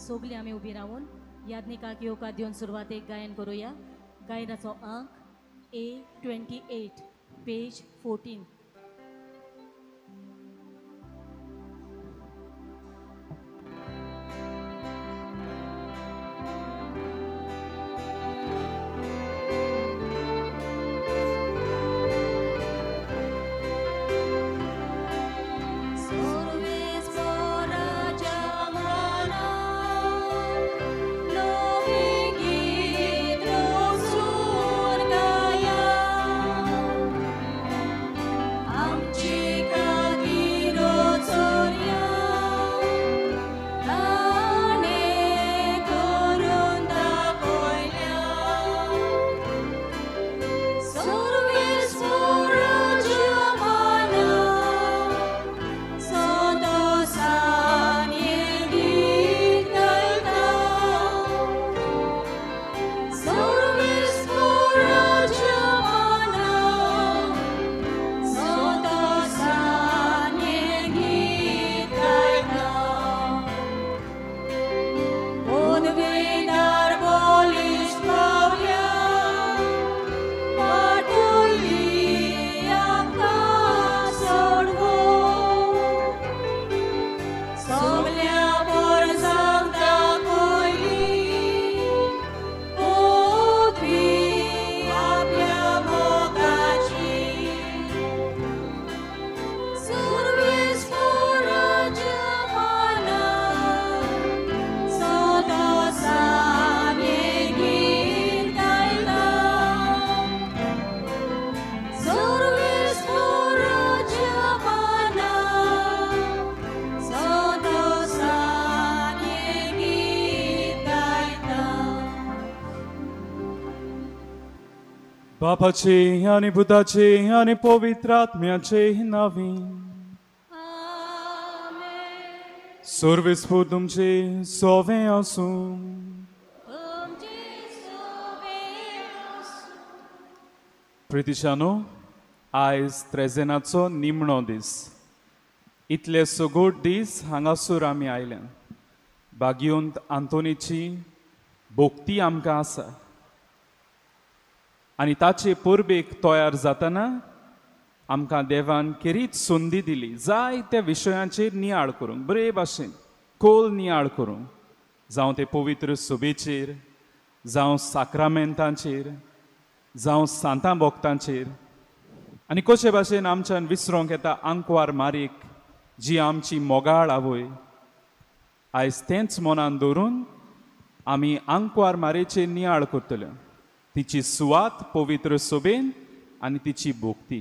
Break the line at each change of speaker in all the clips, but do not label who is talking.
सगळीं आमी उबी रावन याज्ञिकाक येवकार दिवन सुरवातेक गायन करुया. गायनाचो अंक A28 page 14.
बापाचे आनी पुताचे आनी पवित्र आत्म्याचे नांवी. सर्वेस्पर तुमचे सोवे आसूं. प्रितिशानो, आयज त्रेजेनाचो निमणो दीस. इतले सगोट दीस हांगासर आमी आयल्या. बागियोंत आंतोनीची भोक्ती आमकां आसा आनी ताचे परबेक तयार जातना आमकां देवान खेरीत संदी दिली जायत्या विशयांचेर नियाळ करूंक, बरे भाशेन खोल नियाळ करूंक, जावं ते पवित्र सभेचेर, जावं साक्रामेंतांचेर, जावं सांतां भक्तांचेर. आनी कशे भाशेन आमच्यान विसरोंक येता आंकवार मारीक जी आमची मोगाळ आवय. आयज तेंच मनान दवरून आमी आंकवार मारेचेर नियाळ करतले, तिची सुवात पवित्र सोबेन आनी तिची भोक्ती.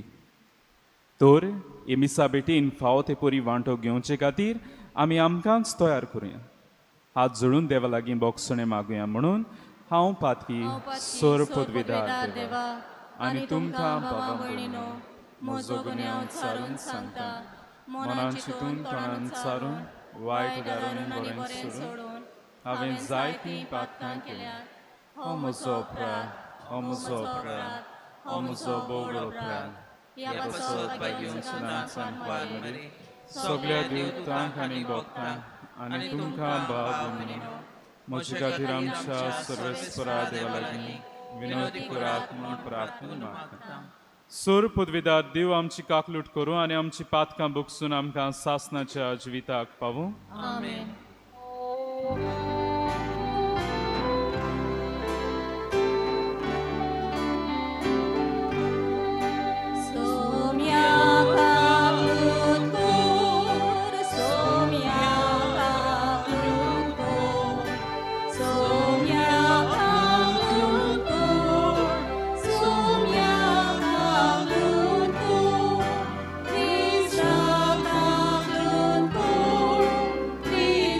तर हे मिसा भेटीन फावो ते परी वांटो घेवचे खातीर आमी आमकांच तयार करुया. हात जोडून देवा लागीं बोगसणें मागुया म्हणून हांव पातकी सोर पदवीदार देवा आनी तुमकां बाबा भयणीनो म्हजो गुन्यांव सारून सांगता, मनान चिंतून तोंडान सारून वायट उदारून बरें सोडून हांवें जायतीं पातकां केल्यात. हो म्हजो अपराध, हो म्हजो अपराध, हो म्हजो बोगड अपराध. ह्या पासत भाग्योन सदांच आंकवार मरी सगळ्या देवतांक आनी भक्तांक आनी तुमकां भाव भयणीनो म्हजे खातीर आमच्या सर्वेस्परा देवा लागीं विनवती करात म्हूण प्रार्थना मागता. सोर पदवीदार देव आमची काकलूट करूं आनी आमची पातकां भोगसून आमकां सासनाच्या जिविताक पावूं.
आमेन.
Krishna.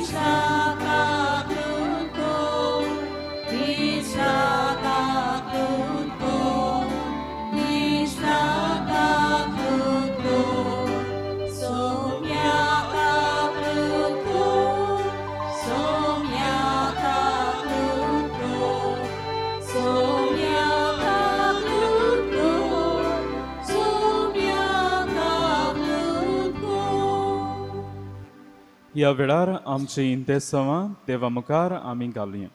ह्या वेळार आमची इंतेसांवां देवा मुखार आमी घालुया.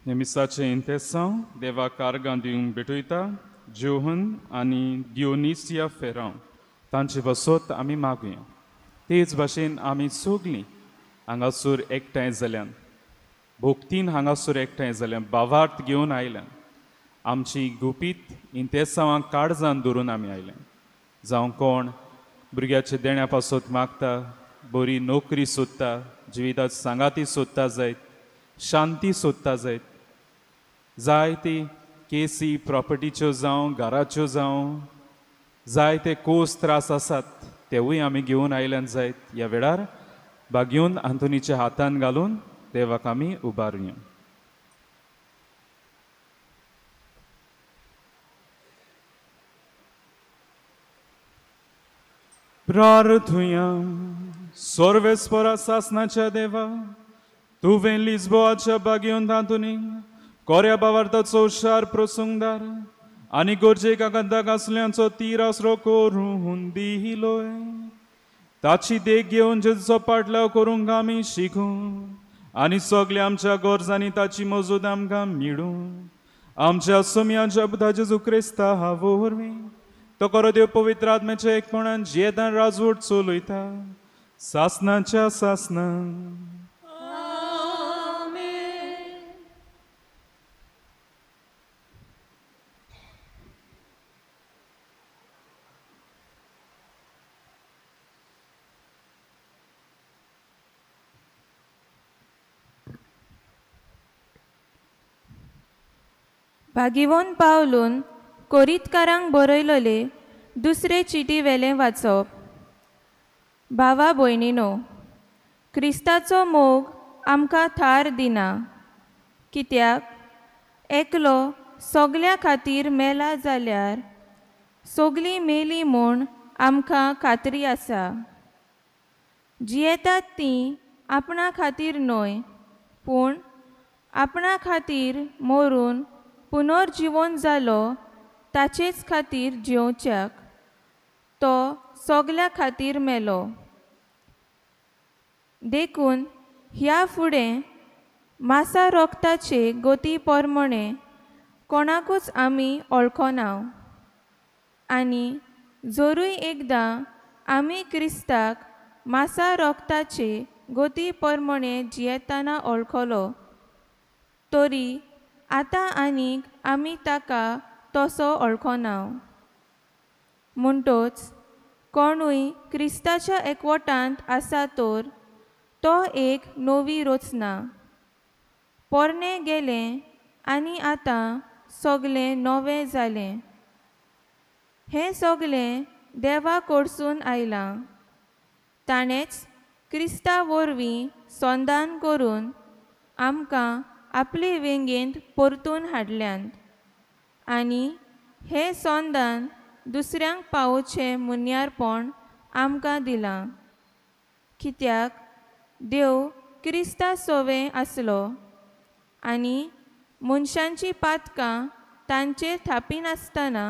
मिसाचें इंतेसांव देवा कारगां दिवंक भेटयता जोहन आनी दियोनिसिया फेरांव तांचे बसत आमी मागुया. तेच भाशेन आमी सगलीं हांगासर एकठांय जाल्यान, भोक्तीन हांगासर एकठांय जाल्यान, भावार्थ घेवन आयल्यान, आमची गुपीत इंतेसांवां काळजान धरून आमी आयल्यान. जावं कोण भुरग्याचे देण्या पासत मागता, बरी नोकरी सोदता, जिवितात सांगाती सोदता जायत, शांती सोदता जायत, जायती केसी प्रॉपर्टीच्यो जावं घराच्यो जावं जायते कोस त्रास आसात तेवूय आमी घेवन आयल्यान जायत. ह्या वेळार बागयोन आंतोनीच्या हातान घालून देवाक आमी उबारुया. प्रार्थुया. सर्वेस्परा सासनाच्या देवा, तुवें लिस्बोआच्या बागयोन आंतोनी कोऱ्या बावार्थाचो हुशार प्रसंगदार आनी गरजेक आगंदाक आसल्यांचो तीर आसरो करून दिलोय. ताची देख घेवन जेजूचो पाटलाव करूंक आमी शिकूं आनी सगल्या आमच्या गरजांनी ताची मजूद आमकां मेळूं. आमच्या सोम्याच्या बुधा जेजू क्रिस्ता वरवीं तो करो देव पवित्र आत्म्याच्या एकपणान जियेतान राजवट चलयता सासनाच्या सासना.
भागिवोन पावलून कोरीतकारांक बरयलोले दुसरे चिटी वेलें वाचप. भावा भयणीनो, क्रिस्ताचो मोग आमकां थार दिना, कित्याक एकलो सगल्या खातीर मेला जाल्यार सगलीं मेली म्हूण आमकां खात्री आसा. जियेतात तीं आपणा खातीर न्हय, पूण आपणा खातीर मरून पुनर्जिवन जालो ताचेच खातीर जियोवच्याक तो सगल्या खातीर मेलो. देखून ह्या फुडें मासा रोगताचे गती परमणे कोणाकूच आमी वळखना. आनी जरूय एकदां आमी क्रिस्ताक मासा रोगताचे गती परमणे जियेतना वळखलो तरी आतां आनीक आमी ताका तसो वळखना. म्हणटोच कोणूय क्रिस्ताच्या एकवटांत आसा तर तो एक नवी रचना, पोरणें गेलें आनी आतां सगलें नवें जालें. हें सगलें देवा कडसून आयलां. ताणेंच क्रिस्ता वरवीं संदान करून आमकां आपले वेंगेंत परतून हाडल्यांत आनी हें संदान दुसऱ्यांक पावोवचें मुन्यारपण आमकां दिलां. कित्याक देव क्रिस्ता सोवें आसलो आनी मनशांची पातकां तांचेर थापिनासतना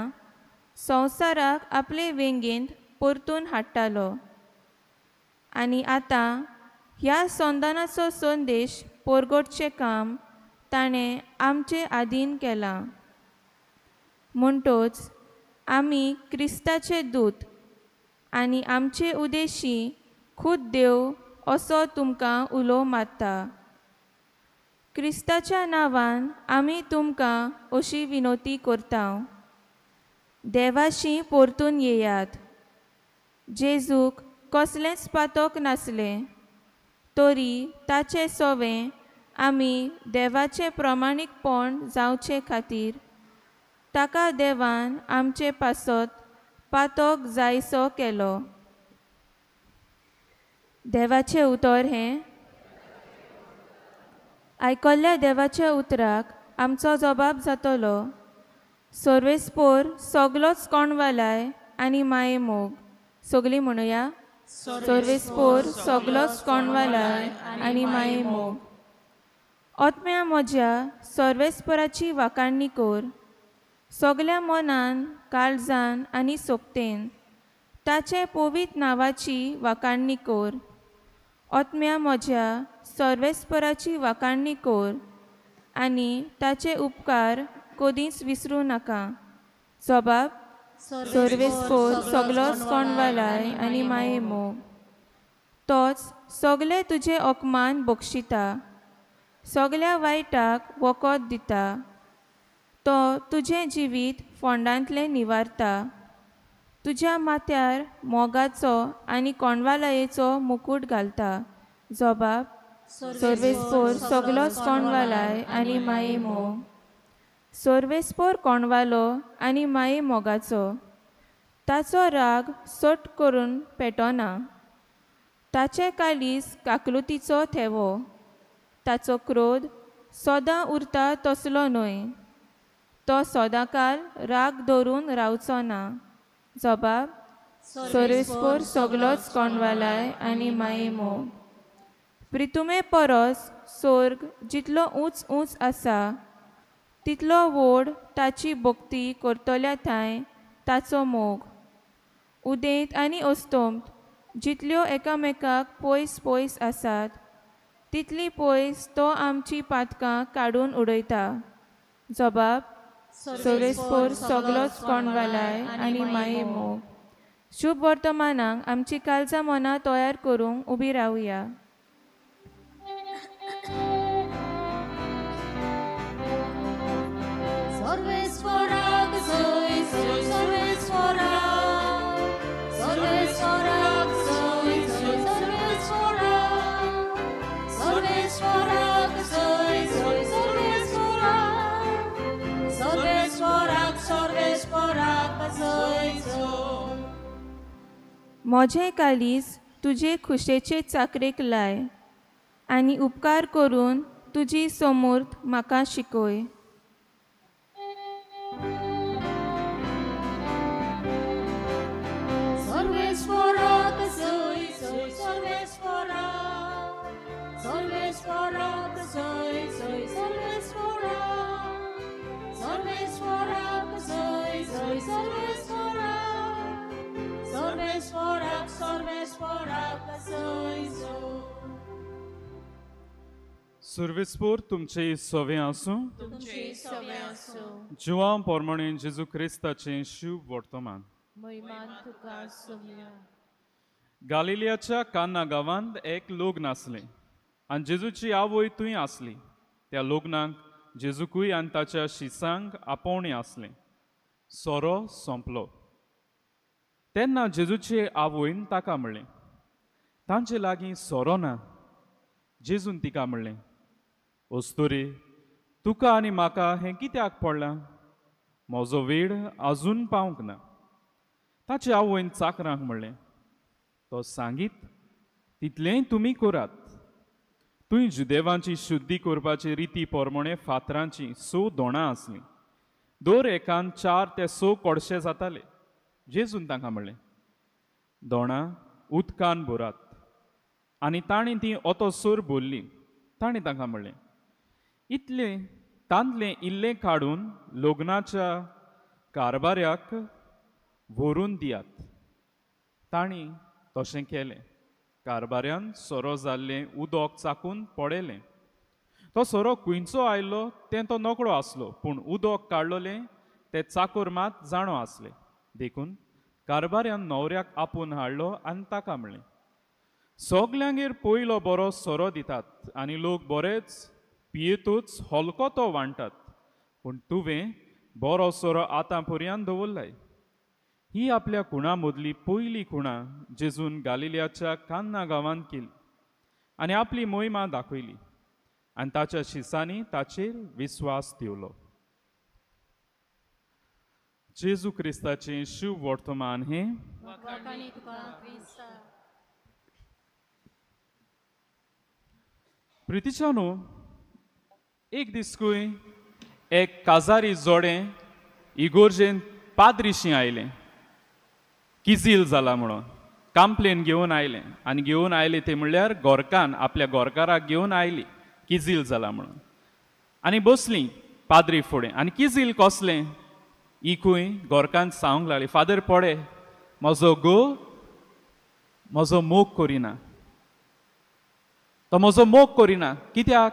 संवसाराक आपले वेंगेंत परतून हाडटालो. आनी आतां ह्या संदानाचो संदेश परगटचें काम ताणें आमचे आदीन केलां. म्हणटोच आमी क्रिस्ताचे दूत आनी आमचे उदेशी खूद देव असो तुमकां उलो मारता. क्रिस्ताच्या नांवान आमी तुमकां अशी विनवती करता, देवाशी परतून येयात. जेजूक कसलेंच पातक नासलें तरी ताचें सोवें आमी देवाचें प्रमाणीकपण जावचे खातीर ताका देवान आमचे पासत पातक जायसो केलो. देवाचें उतर हें. आयकल्ल्या देवाच्या उतराक आमचो जबाब जातलो. सर्वेस्पोर सगलोच कोणवालाय आनी माये मोग. सगलीं म्हणुया, सर्वेस्पोर सगलोच कोणवालाय आनी माये मोग. आत्म्या म्हज्या सर्वेस्पोराची वाखाणणी कर. सगल्या मनान, काळजान आनी सोकतेन ताचे पवित्र नांवाची वाखाणणी कर. आत्म्या म्हज्या सर्वेस्पराची वाखाणणी कर आनी ताचे उपकार कदींच विसरूं नाका. जबाब सर्वेस्पोर सगलोच कोणवालाय आनी माये मोग. तोच सगळे तुजे अपमान बक्षिता, सगळ्या वायटाक वखद दिता. तो तुजें जिवीत फोंडांतलें निवारता, तुज्या माथ्यार मोगाचो आनी कोणवालायेचो मुकूट घालता. जबाब सर्वेस्पोर सगलोच कोणवालाय आनी माये मोग. सर्वेस्पोर कोणवालो आनी माये मोगाचो, ताचो राग सट करून पेटना. ताचे कालीस काकलुतीचो थेवो, ताचो क्रोध सदां उरता तसलो न्हय. तो सदांकाल राग धरून रावचो ना. जबाब सर्वेस्पोर सगलोच कोणवालाय आनी माये मोग. प्रितुमे परस स्वर्ग जितलो ऊंच ऊंच आसा तितलो व्हड ताची भक्ती करतल्या थंय ताचो मोग. उदेंत आनी अस्तंत जितल्यो एकामेकाक पयस पयस आसात तितली पयस तो आमची पातकां काडून उडयता. जबाब सर्वेस्पोर सगलोच कोणवालाय आनी माये मोग. शुभ वर्तमानाक आमची काळजां मनां तयार करूंक उबी रावया.
सर्वेस्पराक जय जय सर्वेस्पराक, सर्वेस्पराक जय जय सर्वेस्पराक, सर्वेस्पराक जय जय सर्वेस्पराक, सर्वेस्पराक सर्वेस्पराक जय जय.
म्हजें काळीज तुजे खुशेचे चाकरेक लाय आनी उपकार करून तुजी समूर्त म्हाका शिकय.
सर्वेस्पराक जय जय सर्वेस्पराक, सर्वेस्पराक जय जय सर्वेस्पराक, सर्वेस्पराक जय जय सर्वेस्पराक, सर्वेस्पराक सर्वेस्पराक जय जय.
सर्वेस्पोर तुमचे सवे आसूं. जुवां पोरमणे जेजू क्रिस्ताचें शुभ वर्तमान. गालिलियाच्या कान्ना गांवांत एक लग्न आसलें आनी जेजूची आवय थंय आसली. त्या लग्नाक जेजूकूय आनी ताच्या शिसांक आपोवणें आसलें. सोरो सोंपलो तेन्ना जेजूचे आवयन ताका म्हणलें, तांचे लागीं सोरो ना. जेजून तिका म्हणलें, अस्तुरी, तुका आनी म्हाका हें कित्याक पडलां? म्हजो वेळ आजून पावंक ना. ताचे आवयन चाकरांक म्हणलें, तो सांगीत तितलेंय तुमी करात. थंय जुदेवांची शुद्धी करपाची रिती प्रमाणे फातरांची 6 दोणां आसलीं. दर एकान 4 ते 6 कोडशे जाताले. जेजून तांकां म्हणलें, दोणां उदकान भरात. आनी ताणें ती ओतोसर भरली. ताणें तांकां म्हणलें, इतलें तांतलें इल्लें काडून लग्नाच्या कारबाऱ्याक व्हरून दियात. तांणी तशें केलें. कारबाऱ्यान सोरो जाल्लें उदक चाकून पडयलें. तो सोरो खंयचो आयलो तें तो नकळो आसलो, पूण उदक काडलोलें तें चाकोर मात जाणो आसलें. देखून कारबाऱ्यान न्हवऱ्याक आपोवन हाडलो आनी ताका म्हणलें, सगल्यांगेर पयलो बरो सोरो दितात आनी लोक बरेच पियेतूच हलको तो वांट्टात, पूण तुवें बरो सोरो आतां पर्यंत दवरलाय. ही आपल्या खुणा मदली पयली खुणा जेजून गालिलियाच्या कान्ना गांवांत केली आनी आपली मोहिमा दाखयली आनी ताच्या शिसांनी ताचेर विस्वास दिवलो. जेजू क्रिस्ताचें शुभ वर्तमान हें. प्रितीच्यानो, एक दिसकूय एक काजारी जोडें इगोर्जेन पाद्रिशी आयलें. किजील जाला म्हणून कंप्लेन घेवन आयलें आनी घेवन आयलें ते म्हणल्यार गोरकान आपल्या गोरकाराक घेवन आयली किजील जाला म्हणून. आनी बसली पाद्री फुडें आनी किजील कसलें इकूय गोरकान सांगूंक लागली, फादर पडे म्हजो घोव म्हजो मोग करिना, तो म्हजो मोग करिना कित्याक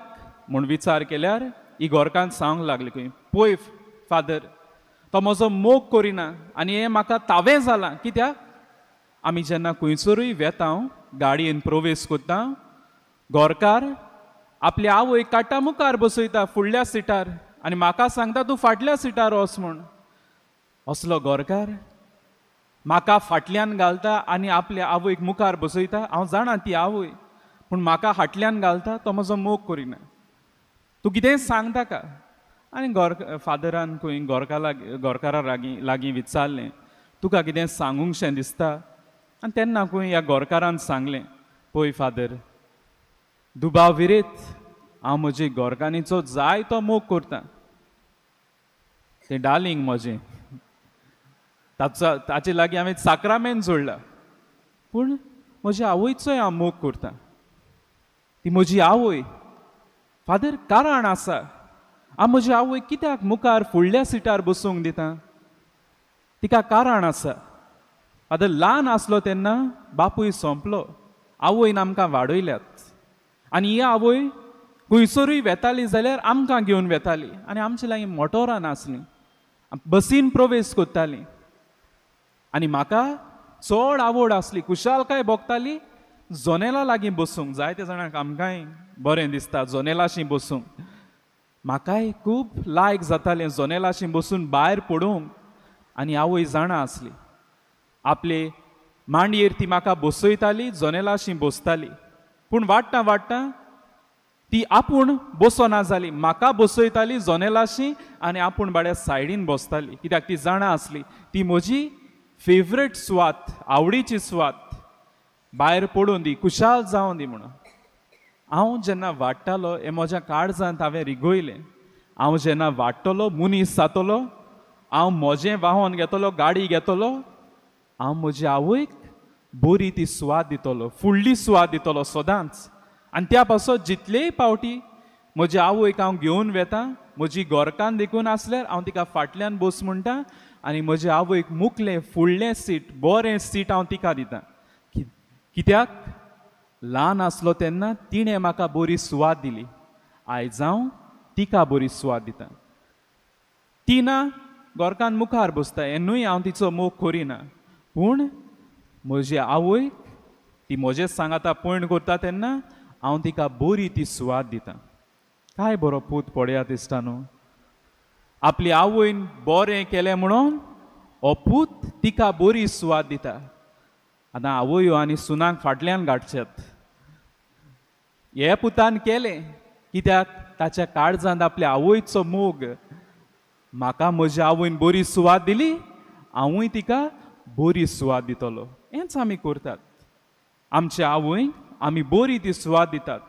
म्हूण विचार केल्यार ही गोरकान सांगूंक लागली खंय, पळय फादर तो म्हजो मोग करिना आनी हें म्हाका तावें जालां. कित्याक आमी जेन्ना खंयसरूय वेता गाडयेन प्रवेश करता, गोरकार आपली आवय काडटा मुखार बसयता फुडल्या सिटार आनी म्हाका सांगता तूं फाटल्या सिटार वच म्हूण. असलो गोरकार म्हाका फाटल्यान घालता आनी आपल्या आवयक मुखार बसयता. हांव जाणा ती आवय, पूण म्हाका फाटल्यान घालता, तो म्हजो मोग करिना, तूं कितेंय सांग ताका. आनी फादरान खंय गोरकारा लागीं विचारलें, तुका कितें सांगूंकशें दिसता? आनी तेन्ना खंय ह्या गोरकारान सांगलें, पळय फादर, दुबाव विरेत हांव म्हजी गोरकान्नीचो जायतो मोग करतां, तें डार्लिंग म्हजें, ताचे लागीं हांवें साक्रामेंत जोडला, पूण म्हज्या आवयचोय हांव मोग करतां, ती म्हजी आवय. फादर कारण आसा हांव म्हजी आवय कित्याक मुखार फुडल्या सिटार बसूंक दिता, तिका कारण आसा. फादर ल्हान आसलो तेन्ना बापूय सोंपलो, आवयन आमकां वाडयल्यात आनी ही आवय खंयसरूय वेताली जाल्यार आमकां घेवन वेताली आनी आमचे लागीं मोटोरां नासलीं, बसीन प्रवेश करताली आनी म्हाका चड आवड आसली, खुशालकाय भोगताली जनेला लागीं बसूंक. जायते जाणांक आमकांय बरें दिसता जनेलाशी बसूंक, म्हाकाय खूब लायक जातालें जनेलाशी बसून भायर पडूंक. आनी आवय जाणा आसली, आपले मांडयेर ती म्हाका बसयताली, जनेलाशी बसताली, पूण वाडटा वाडटा ती आपूण बसना जाली, म्हाका बसयताली जनेलाशी आनी आपूण बाड्या सायडीन बसताली, कित्याक ती जाणा आसली ती म्हजी फेवरेट सुवात, आवडीची सुवात, भायर पडून दी, खुशाल जावन दी म्हणून. हांव जेन्ना वाडटालो हें म्हज्या काळजांत हांवें रिगयलें, हांव जेन्ना वाडटलो मनीस जातलो, हांव म्हजें वाहन घेतलो, गाडी घेतलो, हांव म्हज्या आवयक बरी ती सुवात दितलो, फुडली सुवात दितलो सदांच. आनी त्या पासत जितलेय पावटी म्हज्या आवयक हांव घेवन वेता, म्हजी गोरकान देखून आसल्यार हांव तिका फाटल्यान बस म्हणटा आनी म्हज्या आवयक मुखलें फुडलें सीट, बरें सीट हांव तिका दिता. कित्याक ल्हान आसलो तेन्ना तिणें म्हाका बरी सुवात दिली, आयज हांव तिका बरी सुवात दिता. ती ना गोरकान मुखार बसता, हें न्हय हांव तिचो मोग करिना, पूण म्हजी आवय ती म्हजेच सांगाता पयण करता तेन्ना हांव तिका बरी ती सुवात दिता. काय बरो पूत पळयात इश्टा न्हू, आपली आवयन बरें केलें म्हणून हो पूत तिका बरी सुवात दिता. आतां आवयो आनी सुनांक फाटल्यान गाठच्यात, हे पुतान केलें कित्याक ताच्या काळजांत आपल्या आवयचो मोग, म्हाका म्हज्या आवयन बरी सुवात दिली, हांवूय तिका बरी सुवात दितलो. हेंच आमी करतात, आमच्या आवयक आमी बरी ती सुवात दितात,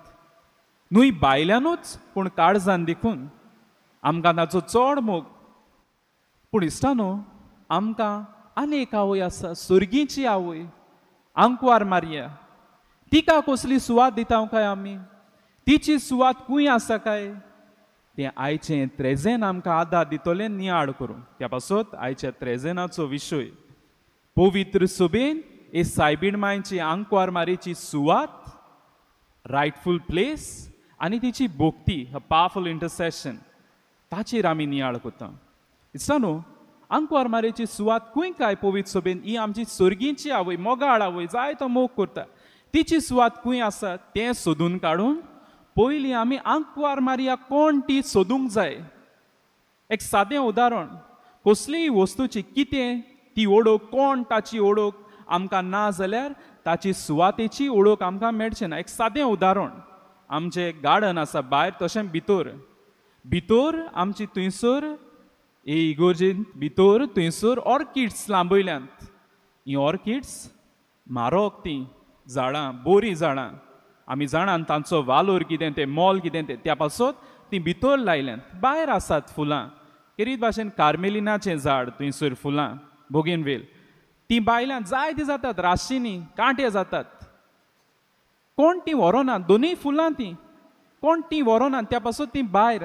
न्हय भायल्यानूच पूण काळजान देखून आमकां ताचो चड मोग. पूण इश्टानो, आमकां आनी एक आवय आसा, सर्गीची आवय, आंकवार मारिया, तिका कसली सुवात दिता काय आमी? तिची सुवात खंय आसा काय? तें आयचें त्रेजेन आमकां आदार दितलें नियाळ करूंक. त्या पासत आयच्या त्रेजेनाचो विशय पवित्र सभेन हे सायबीण मांयची आंकवार मारीची सुवात, रायटफूल प्लेस आनी तिची भक्ती, अ पावरफूल इंटरसेशन, ताचेर आमी नियाळ करता. इश्टा न्हू, आंकवार मारेची सुवात खंय काय पवित्र सभेन? ही आमची सर्गीची आवय, मोगाळ आवय, जायतो मोग करता, तिची सुवात खंय आसा तें सोदून काडून पयलीं आमी आंकवार मारिया कोण ती सोदूंक जाय. एक सादें उदाहरण, कसलीय वस्तूची कितें ती ओळख, कोण ताची ओळख आमकां ना जाल्यार ताची सुवातेची ओळख आमकां मेळचें ना. एक सादें उदाहरण, आमचें गार्डन आसा भायर तशें भितर, भितर आमची थंयसर इगोर्जेन भितर थंयसर ऑर्किड्स लांबयल्यांत. हीं ऑर्किड्स म्हारग, तीं झाडां बरीं झाडां, आमी जाणात तांचो वालोर कितें तें, मोल कितें तें, त्या पासत तीं भितर लायल्यांत. भायर आसात फुलां, खेरीत भाशेन कार्मेलिनाचें झाड थंयसर फुलां, बोगेनवेल, तीं भायल्यान जायतीं जातात, राशींनी कांटे जातात, कोण तीं व्हरोना, दोनूय फुलां तीं कोण तीं व्हरोना, त्या पासत तीं भायर.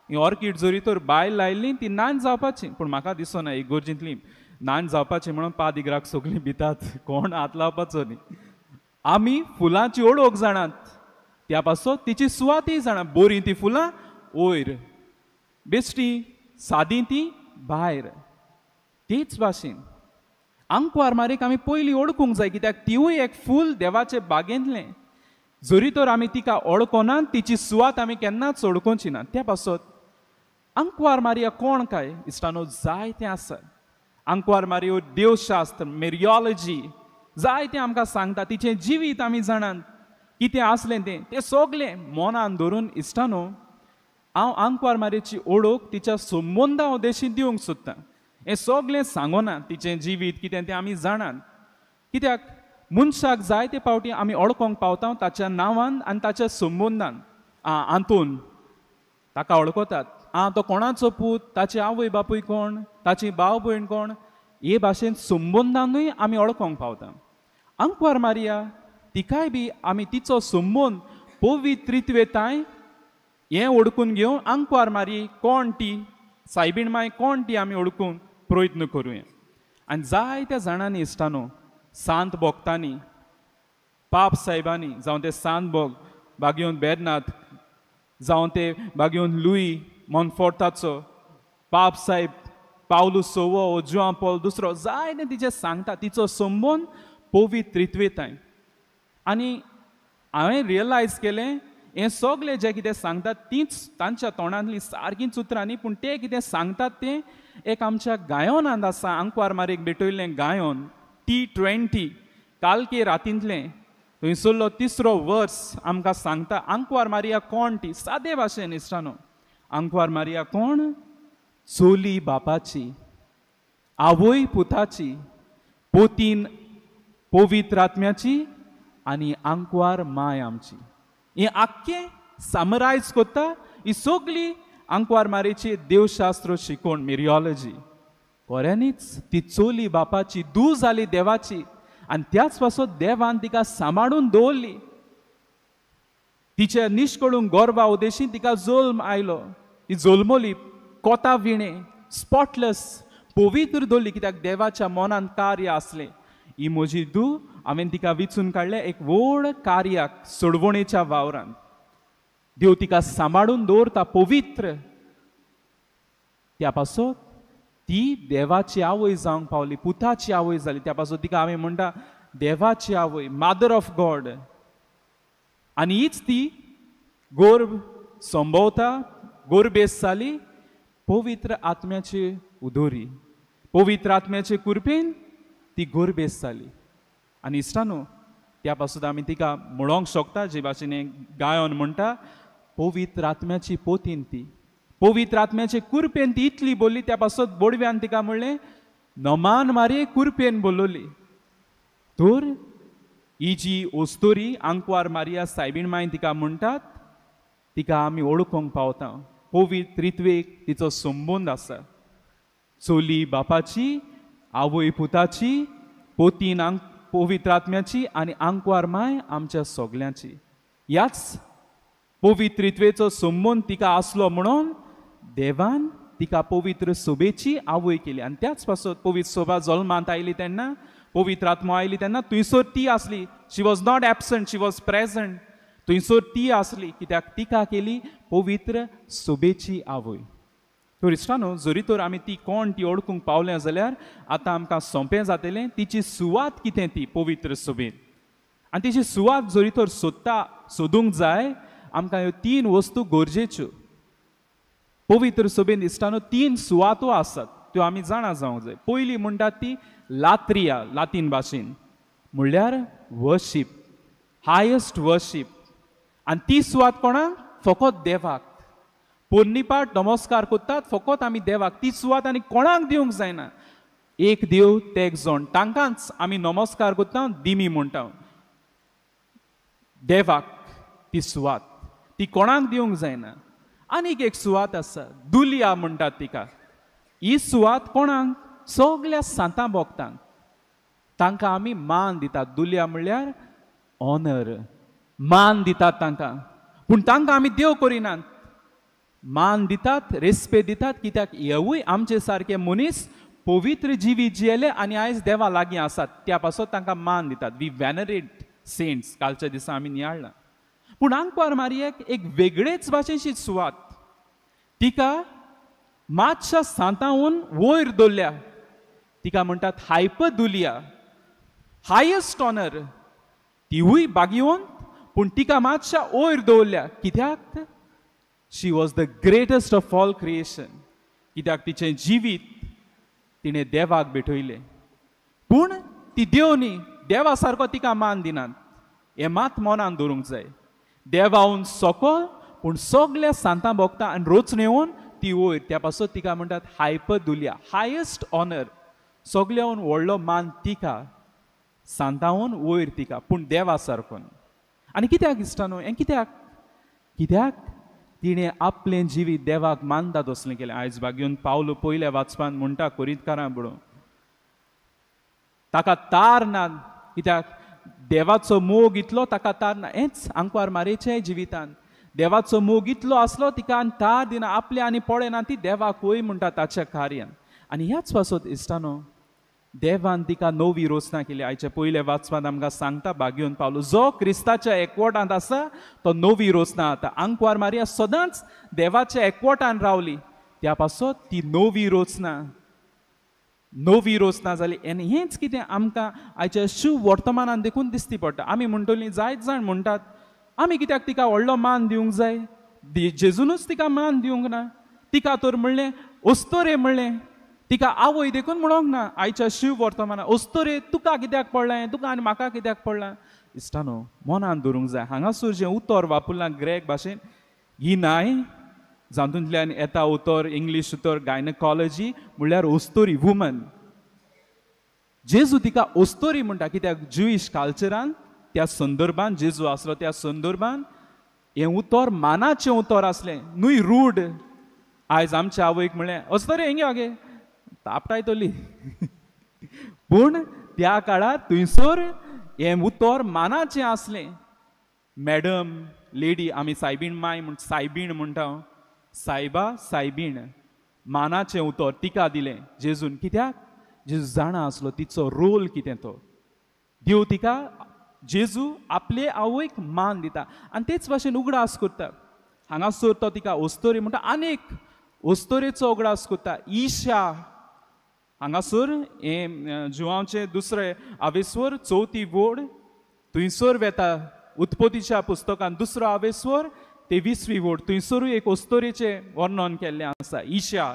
ही ऑर्किड जरी तर भायर लायिल्लीं ती नान जावपाची, पूण म्हाका दिसना इगोर्जींतली नान जावपाचें म्हणून पादिग्राक सगळीं भितात, कोण हात लावपाचो न्ही. आमी फुलांची ओळख जाणात, त्या पासत तिची सुवातय जाणा. बरीं ती फुलां वयर, बेश्टी सादी ती भायर. तेच भाशेन आंकवार मारीक आमी पयलीं ओळखूंक जाय, कित्याक तिवूय एक फूल देवाचे बागेंतलें. जरी तर आमी तिका ओळखना, तिची सुवात आमी केन्नाच ओळखुची ना. त्या पासत आंकवार मारिया कोण काय इश्टानो जायतें आसा. आंकवार मारियो देवशास्त्र, मेरियोलॉजी जायतें आमकां सांगता. तिचें जिवीत आमी जाणात कितें आसलें तें, तें सगळें मनान धरून इश्टानो हांव आंकवार मारयेची ओळख तिच्या संबंदा उद्देशी दिवंक सोदतां. हें सगळें सांगना, तिचें जिवीत कितें तें आमी जाणात, कित्याक मनशाक जायते फावटी आमी ओळखोंक पावता ताच्या नांवान आनी ताच्या संबंदान. आं आंतून ताका वळखतात, आं तो कोणाचो पूत, ताची आवय बापूय कोण, ताची भाव भयण कोण, हे भाशेन संबंदानूय आमी वळखोंक पावता. आंकवार मारिया तिकाय बी आमी तिचो संबंद पवित्रित्वेताय हें ओळखून घेवन आंकवार मारी कोण ती, सायबीण माय कोण ती आमी ओळखूंक प्रयत्न करुया. आनी जायत्या जाणांनी इश्टानो, सांत भोगतांनी, पाप सायबांनी, जावं ते सांत भोग बागेवन बेर्नाथ, जावं ते बागेवन लुई मोनफोर्ताचो, पाप सायब पावलू सोवो, जुआं पॉल दुसरो, जायतें तिचें सांगता तिचो संबंद पवित्रित्वेताय. आनी हांवें रियलायज केलें हें सगळें जें कितें सांगतात तींच तांच्या तोंडांतलीं सारकींच उतरां न्ही, पूण तें कितें सांगतात तें एक आमच्या गायनांत आसा. आंकवार मारीक भेटयल्लें गायन T20 कालके रातींतलें थंयसरलो तिसरो वर्स आमकां सांगता आंकवार मारिया कोण ती. सादे भाशेन इश्टानो, आंकवार मारिया कोण? चोली बापाची, आवय पुताची, पोतीन पवित्र आत्म्याची आनी आंकवार माय आमची. हें आख्खें समरायज करता ही सगळी आंकवार मारीची देवशास्त्र शिकोवण, मेरियोलॉजी. खऱ्यांनीच ती चोली बापाची, धूव जाली देवाची, आनी त्याच पासत देवान तिका सांबाळून दवरली. तिच्या निश्कळून गोरवा उदेशी तिका जल्म आयलो, ती जल्मली कोता विणे, स्पॉटलेस, पवित्र दवरली, कित्याक देवाच्या मनान कार्य आसलें. ही म्हजी धूव, हांवें तिका विचून काडलें एक व्हड कार्याक, सोडवणेच्या वावरान. देव तिका सांबाळून दवरता पवित्र, त्या पासत ती देवाची आवय जावंक पावली, पुताची आवय जाली. त्या पासत तिका आमी म्हणटा देवाची आवय, मादर ऑफ गॉड. आनी हीच ती गोर्भ संभवता, गोरबेस जाली पवित्र आत्म्याची उदोरी, पवित्र आत्म्याचे कृपेन ती गोरबेस जाली. आनी इश्टानो, त्या पासून आमी तिका म्हणोंक शकता जे भाशेन गायन म्हणटा, पवित्र आत्म्याची पोतीन ती, पवित्र आत्म्याचे कुरपेन ती इतली बोल्ली. त्या पासत बोडव्यान तिका म्हणलें नमान मारये कुरपेन बोलली. तर ही जी ओस्तोरी आंकवार मारिया सायबीण मायन तिका म्हणटात, तिका आमी ओळखूंक पावता. पवित्र त्रित्वेक तिचो संबंद आसा. चोली बापाची, आवय पुताची, पोतीन पवित्र आत्म्याची आनी आंकवार माय आमच्या सगल्यांची. ह्याच पवित्र त्रित्वेचो संबंद तिका आसलो म्हणून देवान तिका पवित्र सोबेची आवय केली. आनी त्याच पासत पवित्र सोबा जल्मांत आयली तेन्ना, पवित्र आत्मो आयली तेन्ना थंयसर ती आसली. She was not absent, she was present. थंयसर ती आसली, कित्याक तिका केली पवित्र सोबेची आवय. तर इश्टानो, जरी तर आमी ती कोण ती ओळखूंक पावल्या जाल्यार आतां आमकां सोंपें जातलें तिची सुवात कितें ती पवित्र सोबेन. आनी तिची सुवात जरी तर सोदता सोदूंक जाय, आमकां ह्यो तीन वस्तू गरजेच्यो. पवित्र सोबेन इश्टानो तीन सुवातो आसात, त्यो आमी जाणा जावंक जाय. पयली म्हणटात ती लात्रिया, लातीन भाशेन म्हणल्यार वर्शीप, हायस्ट वर्शीप. आनी ती सुवात कोणाक? फकत देवाक. पोन्नीपाट नमस्कार करतात फकत आमी देवाक. ती सुवात आनी कोणाक दिवंक जायना. एक देव तेग जण, तांकांच आमी नमस्कार करता, दिमी म्हणटा. देवाक ती सुवात, ती कोणाक दिवंक जायना. आनीक एक सुवात आसा, दुलिया म्हणटात तिका. ही सुवात कोणाक? सगल्या सांतां भोगतांक. तांकां आमी मान दितात. दुलिया म्हणल्यार ऑनर, मान दितात तांकां. पूण तांकां आमी देव करिनात. मान दितात, रेस्पेद दितात, कित्याक हेवूय आमचे सारके मनीस पवित्र जिवीत जियेले आनी आयज देवा लागीं आसात, त्या पासत तांकां मान दितात. We venerate Saints. कालच्या दिसा आमी नियाळ्ळां. पूण आंकवार मारियेक एक वेगळेच भाशेची सुवात, तिका मातशा सांतावन वयर दवरल्या. तिका म्हणटात हायपदुलिया, हायस्ट ऑनर. तिवूय बागिवंत, पूण तिका मातशा वयर दवरल्या. कित्याक? She was the greatest of all creation. कित्याक तिचें जिवीत तिणें देवाक भेटयलें. पूण ती देव न्ही, देवा सारको तिका मान दिनात. हें मात मनान दवरूंक जाय. देवावन सकल, पूण सगल्या सांतां भोगता आनी रोचणेवन ती वयर. त्या पासत तिका म्हणटात हायपदुलिया, हायस्ट ऑनर. सगल्यावन व्हडलो मान तिका, सांतावन वयर तिका, पूण देवा सारको न्ही. आनी कित्याक इश्टानो हें कित्याक? कित्याक तिणें आपलें जिवीत देवाक मानता तसलें केलें. आयज बागेवन पावलो पयल्या वाचपान म्हणटा कोरिंतकारां बरोवन, ताका तार ना. कित्याक? देवाचो मोग इतलो ताका तार ना. हेंच आंकवार मारयेच्या जिवितान देवाचो मोग इतलो आसलो तिका आनी तार दिना, आपलें आनी पळयना, ती देवाक वय म्हणटा ताच्या कार्यान. आनी ह्याच पासत इश्टानो देवान तिका नवी रचना केली. आयच्या पयल्या वाचपांत आमकां सांगता बागेवन पावलो, जो क्रिस्ताच्या एकवटांत आसा तो नवी रचना जाता. आंकवार मारिया सदांच देवाच्या एकवटान रावली, त्या पासत ती नवी रचना, नवी रचना जाली. आनी हेंच कितें आमकां आयच्या शुभ वर्तमानान देखून दिसती पडटा. आमी म्हणटलीं, जायत जाण म्हणटात आमी कित्याक तिका व्हडलो मान दिवंक जाय, जेजूनच तिका मान दिवंक ना. तिका तर म्हणलें अस्तोरे म्हणलें, तिका आवय देखून म्हणोंक ना. आयच्या शिव वर्तमाना अस्तोरे तुका कित्याक पडलें, तुका आनी म्हाका कित्याक पडलां. इश्टानो मनान धरूंक जाय. हांगासर जें उतर वापरलां ग्रेक भाशेन ही नाय, जातूंतल्यान येता उतर इंग्लीश उतर गायनकॉलॉजी, म्हणल्यार अस्तोरी, वुमन. जेजू तिका अस्तोरी म्हणटा कित्याक ज्युईश कल्चरान त्या संदर्भान जेजू आसलो त्या संदर्भान हें उतर मानाचें उतर आसलें, न्हय रूढ. आयज आमच्या आवयक म्हणलें अस्तोरे हिंगे आगे तापटायतली, पूण त्या काळार थंयसर हें उतर मानाचें आसलें. मॅडम, लेडी, आमी सायबीण माय म्हण सायबीण म्हणटा, सायबा सायबीण, मानाचें उतर तिका दिलें जेजून. कित्याक? जेजू जाणा आसलो तिचो रोल कितें तो. देव तिका, जेजू आपले आवयक मान दिता आनी तेच भाशेन उगडास करता. हांगासर तो तिका अस्तोरी म्हणटा, आनीक अस्तोरेचो उगडास करता. ईशा, हांगासर हें जुवांचें दुसरें आवेस्वर चवथी वोड थंयसर वेता. उत्पत्तीच्या पुस्तकान दुसरो आवेस्वर 23वी वोड, थंयसरूय एक अस्तोरेचें वर्णन केल्लें आसा. ईशा,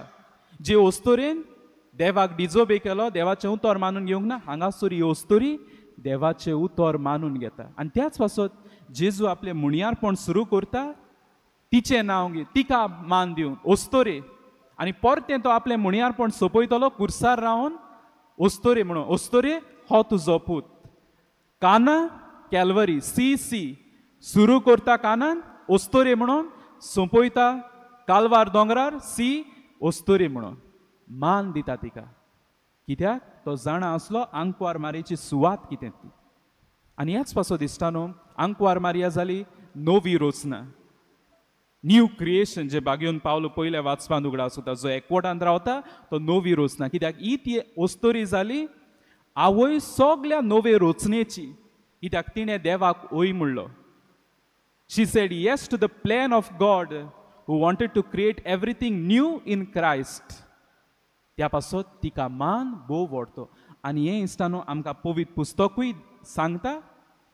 जे अस्तोरेन देवाक डिजोबे केलो, देवाचें उतर मानून घेवंक ना, हांगासर ही अस्तोरी देवाचें उतर मानून घेता. आनी त्याच पासत जेजू आपलें मुणयारपण सुरू करता तिचें नांव घे, तिका मान दिवन अस्तोरे. आनी परतें तो आपलें मुणयारपण सोंपयतलो कुर्सार रावन अस्तोरे म्हणून, अस्तोरे हो तुजो पूत. काना कॅलवरी सी सी सुरू करता कानान अस्तोरे म्हणून, सोंपयता कालवार दोंगरार सी अस्तोरे म्हणून मान दिता तिका. कित्याक? तो जाणा आसलो आंकवार मारयेची सुवात कितें ती. आनी ह्याच पासत इश्टानो आंकवार मारिया जाली नवी रचना, न्यू क्रिएशन. जे बागेवन पावलो पयल्या वाचपांत उगडास जाता, जो एकवटांत रावता तो नवी रचना. कित्याक ही ती अस्तोरी जाली आवय सगल्या नवे रचनेची. कित्याक तिणें देवाक ओय म्हणलो. She said yes to the plan of God who wanted to create everything new in Christ. त्या पासत तिका मान भोव व्हडतो. आनी हें इश्टानो आमकां पवित्र पुस्तकूय सांगता,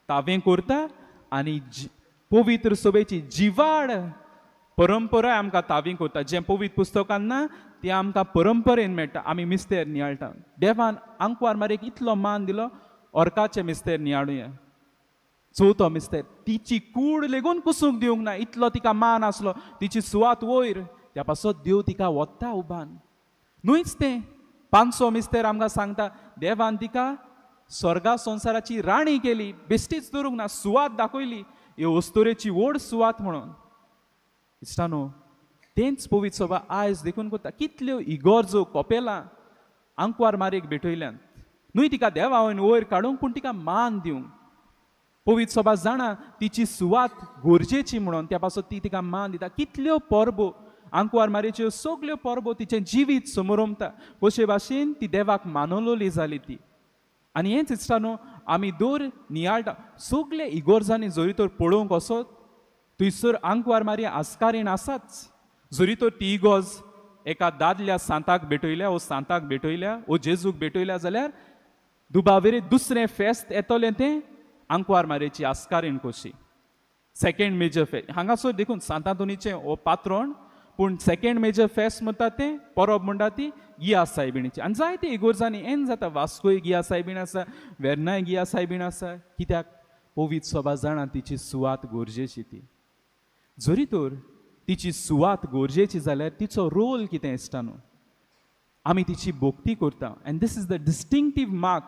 तावें करता, आनी पवित्र सभेची जिवाड परंपरा आमकां तावी करता. जें पवित्र पुस्तकान ना तें आमकां परंपरेन मेळटा. आमी मिस्तेर नियाळटा. देवान आंकवार मारयेक इतलो मान दिलो, ऑर्काचें मिस्तेर नियाळुया. चवथो मिस्तेर, तिची कूड लेगून कुसूंक दिवंक ना, इतलो तिका मान आसलो, तिची सुवात वयर. त्या पासत देव तिका वता उबान. न्हयच तें, पांचवो मिस्तेर आमकां सांगता देवान तिका स्वर्गा संवसाराची राणी केली, बेश्टीच दवरूंक ना, सुवात दाखयली, हे अस्तोरेची व्हड सुवात म्हणून. इश्टानो तेंच पवित्र सभा आयज देखून करता. कितल्यो इगोर्जो कोपेलां आंकवार मारयेक भेटयल्यान, न्हय तिका देवा वयन वयर काडूंक, पूण तिका मान दिवंक. पवित्र सभा जाणा तिची सुवात गरजेची म्हणून, त्या पासत ती तिका मान दिता. कितल्यो परबो आंकवार मारयेच्यो सगल्यो परबो तिचें जिवीत समोरमता कशे भाशेन ती देवाक मानवली जाली ती. आनी हेंच इश्टानो आमी दर नियाळटा सगळे इगोर्जांनी जरी तर पळोवंक वचत थंयसर आंकवार मारया आस्कारीण आसाच. जरी तर ती इगोर्ज एका दादल्या सांताक भेटयल्या ओ सांताक भेटयल्या ओ जेजूक भेटयल्या जाल्यार दुबावेरे दुसरें फेस्त येतलें तें आंकवार मारयेची आस्कारीण कशी. सेकेंड मेजर फेस्त हांगासर देखून सांतांतोनीचें हो पात्रोण, पूण सेकेंड मेजर फेस्त म्हणटा तें परब म्हणटा ती गिया सायबिणीची. आनी जायते इगोर्जांनी एन जाता, वास्कोय गिया सायबीण आसा, वेर्नाय गिया सायबीण आसा. कित्याक पवित्र सभा जाणा तिची सुवात गरजेची ती. जरी तर तिची सुवात गरजेची जाल्यार तिचो रोल कितें इश्टा न्हू, आमी तिची भक्ती करता. And this is the distinctive mark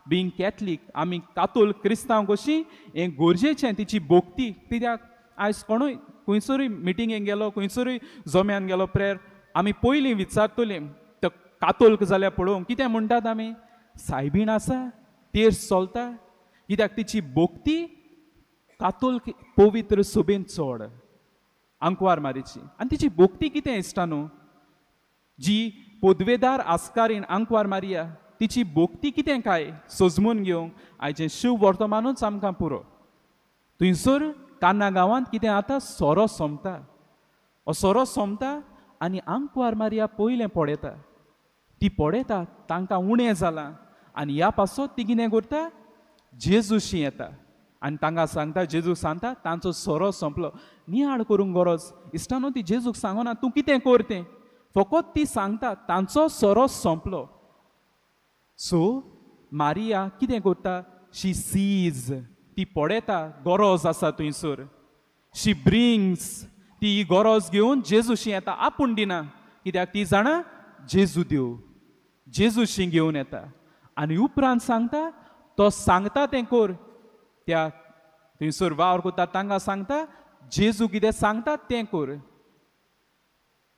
being Catholic. आमी कातोल क्रिस्तांव कशी हें गरजेचें तिची भक्ती. कित्याक आयज कोणूय खंयसरूय मिटिंगेक गेलो, खंयसरूय जम्यान गेलो प्रेयर, आमी पयलीं विचारतलीं तो कातोल्क जाल्यार पळोवंक कितें म्हणटात आमी, सायबीण आसा, तेर्स चलता. कित्याक तिची भक्ती कातोल्क पवित्र सभेन चड आंकवार मारीची. आनी तिची भक्ती कितें इश्टा न्हू, जी पदवेदार आस्कारीण आंकवार मारिया तिची भक्ती कितें काय सजमून घेवंक आयचें शिव वर्तमानूच आमकां पुरो. थंयसर कान्ना गांवांत कितें आतां सोरो सोंपता, हो सोरो सोंपता आनी आंकवार मारिया पयलें पळयता, ती पळयता तांकां उणें जालां आनी ह्या पासत ती कितें करता, जेजूशी येता आनी तांकां सांगता, जेजूक सांगता तांचो सोरो सोंपलो. नियाळ करूंक गरज इश्टा न्हू, ती जेजूक सांगना तूं कितें कर तें, फकत ती सांगता तांचो सोरो सोंपलो. सो मारिया कितें करता, शी सीज, ती पळयता गरज आसा थंयसर, शी ब्रिंग्स, ती गरज घेवन जेजूशी येता, आपूण दिना कित्याक ती जाणा जेजू देव, जेजूशी घेवन येता आनी उपरांत सांगता तो सांगता तें कर. त्या थंयसर वावर करता तांकां सांगता जेजू कितें सांगता तें कर.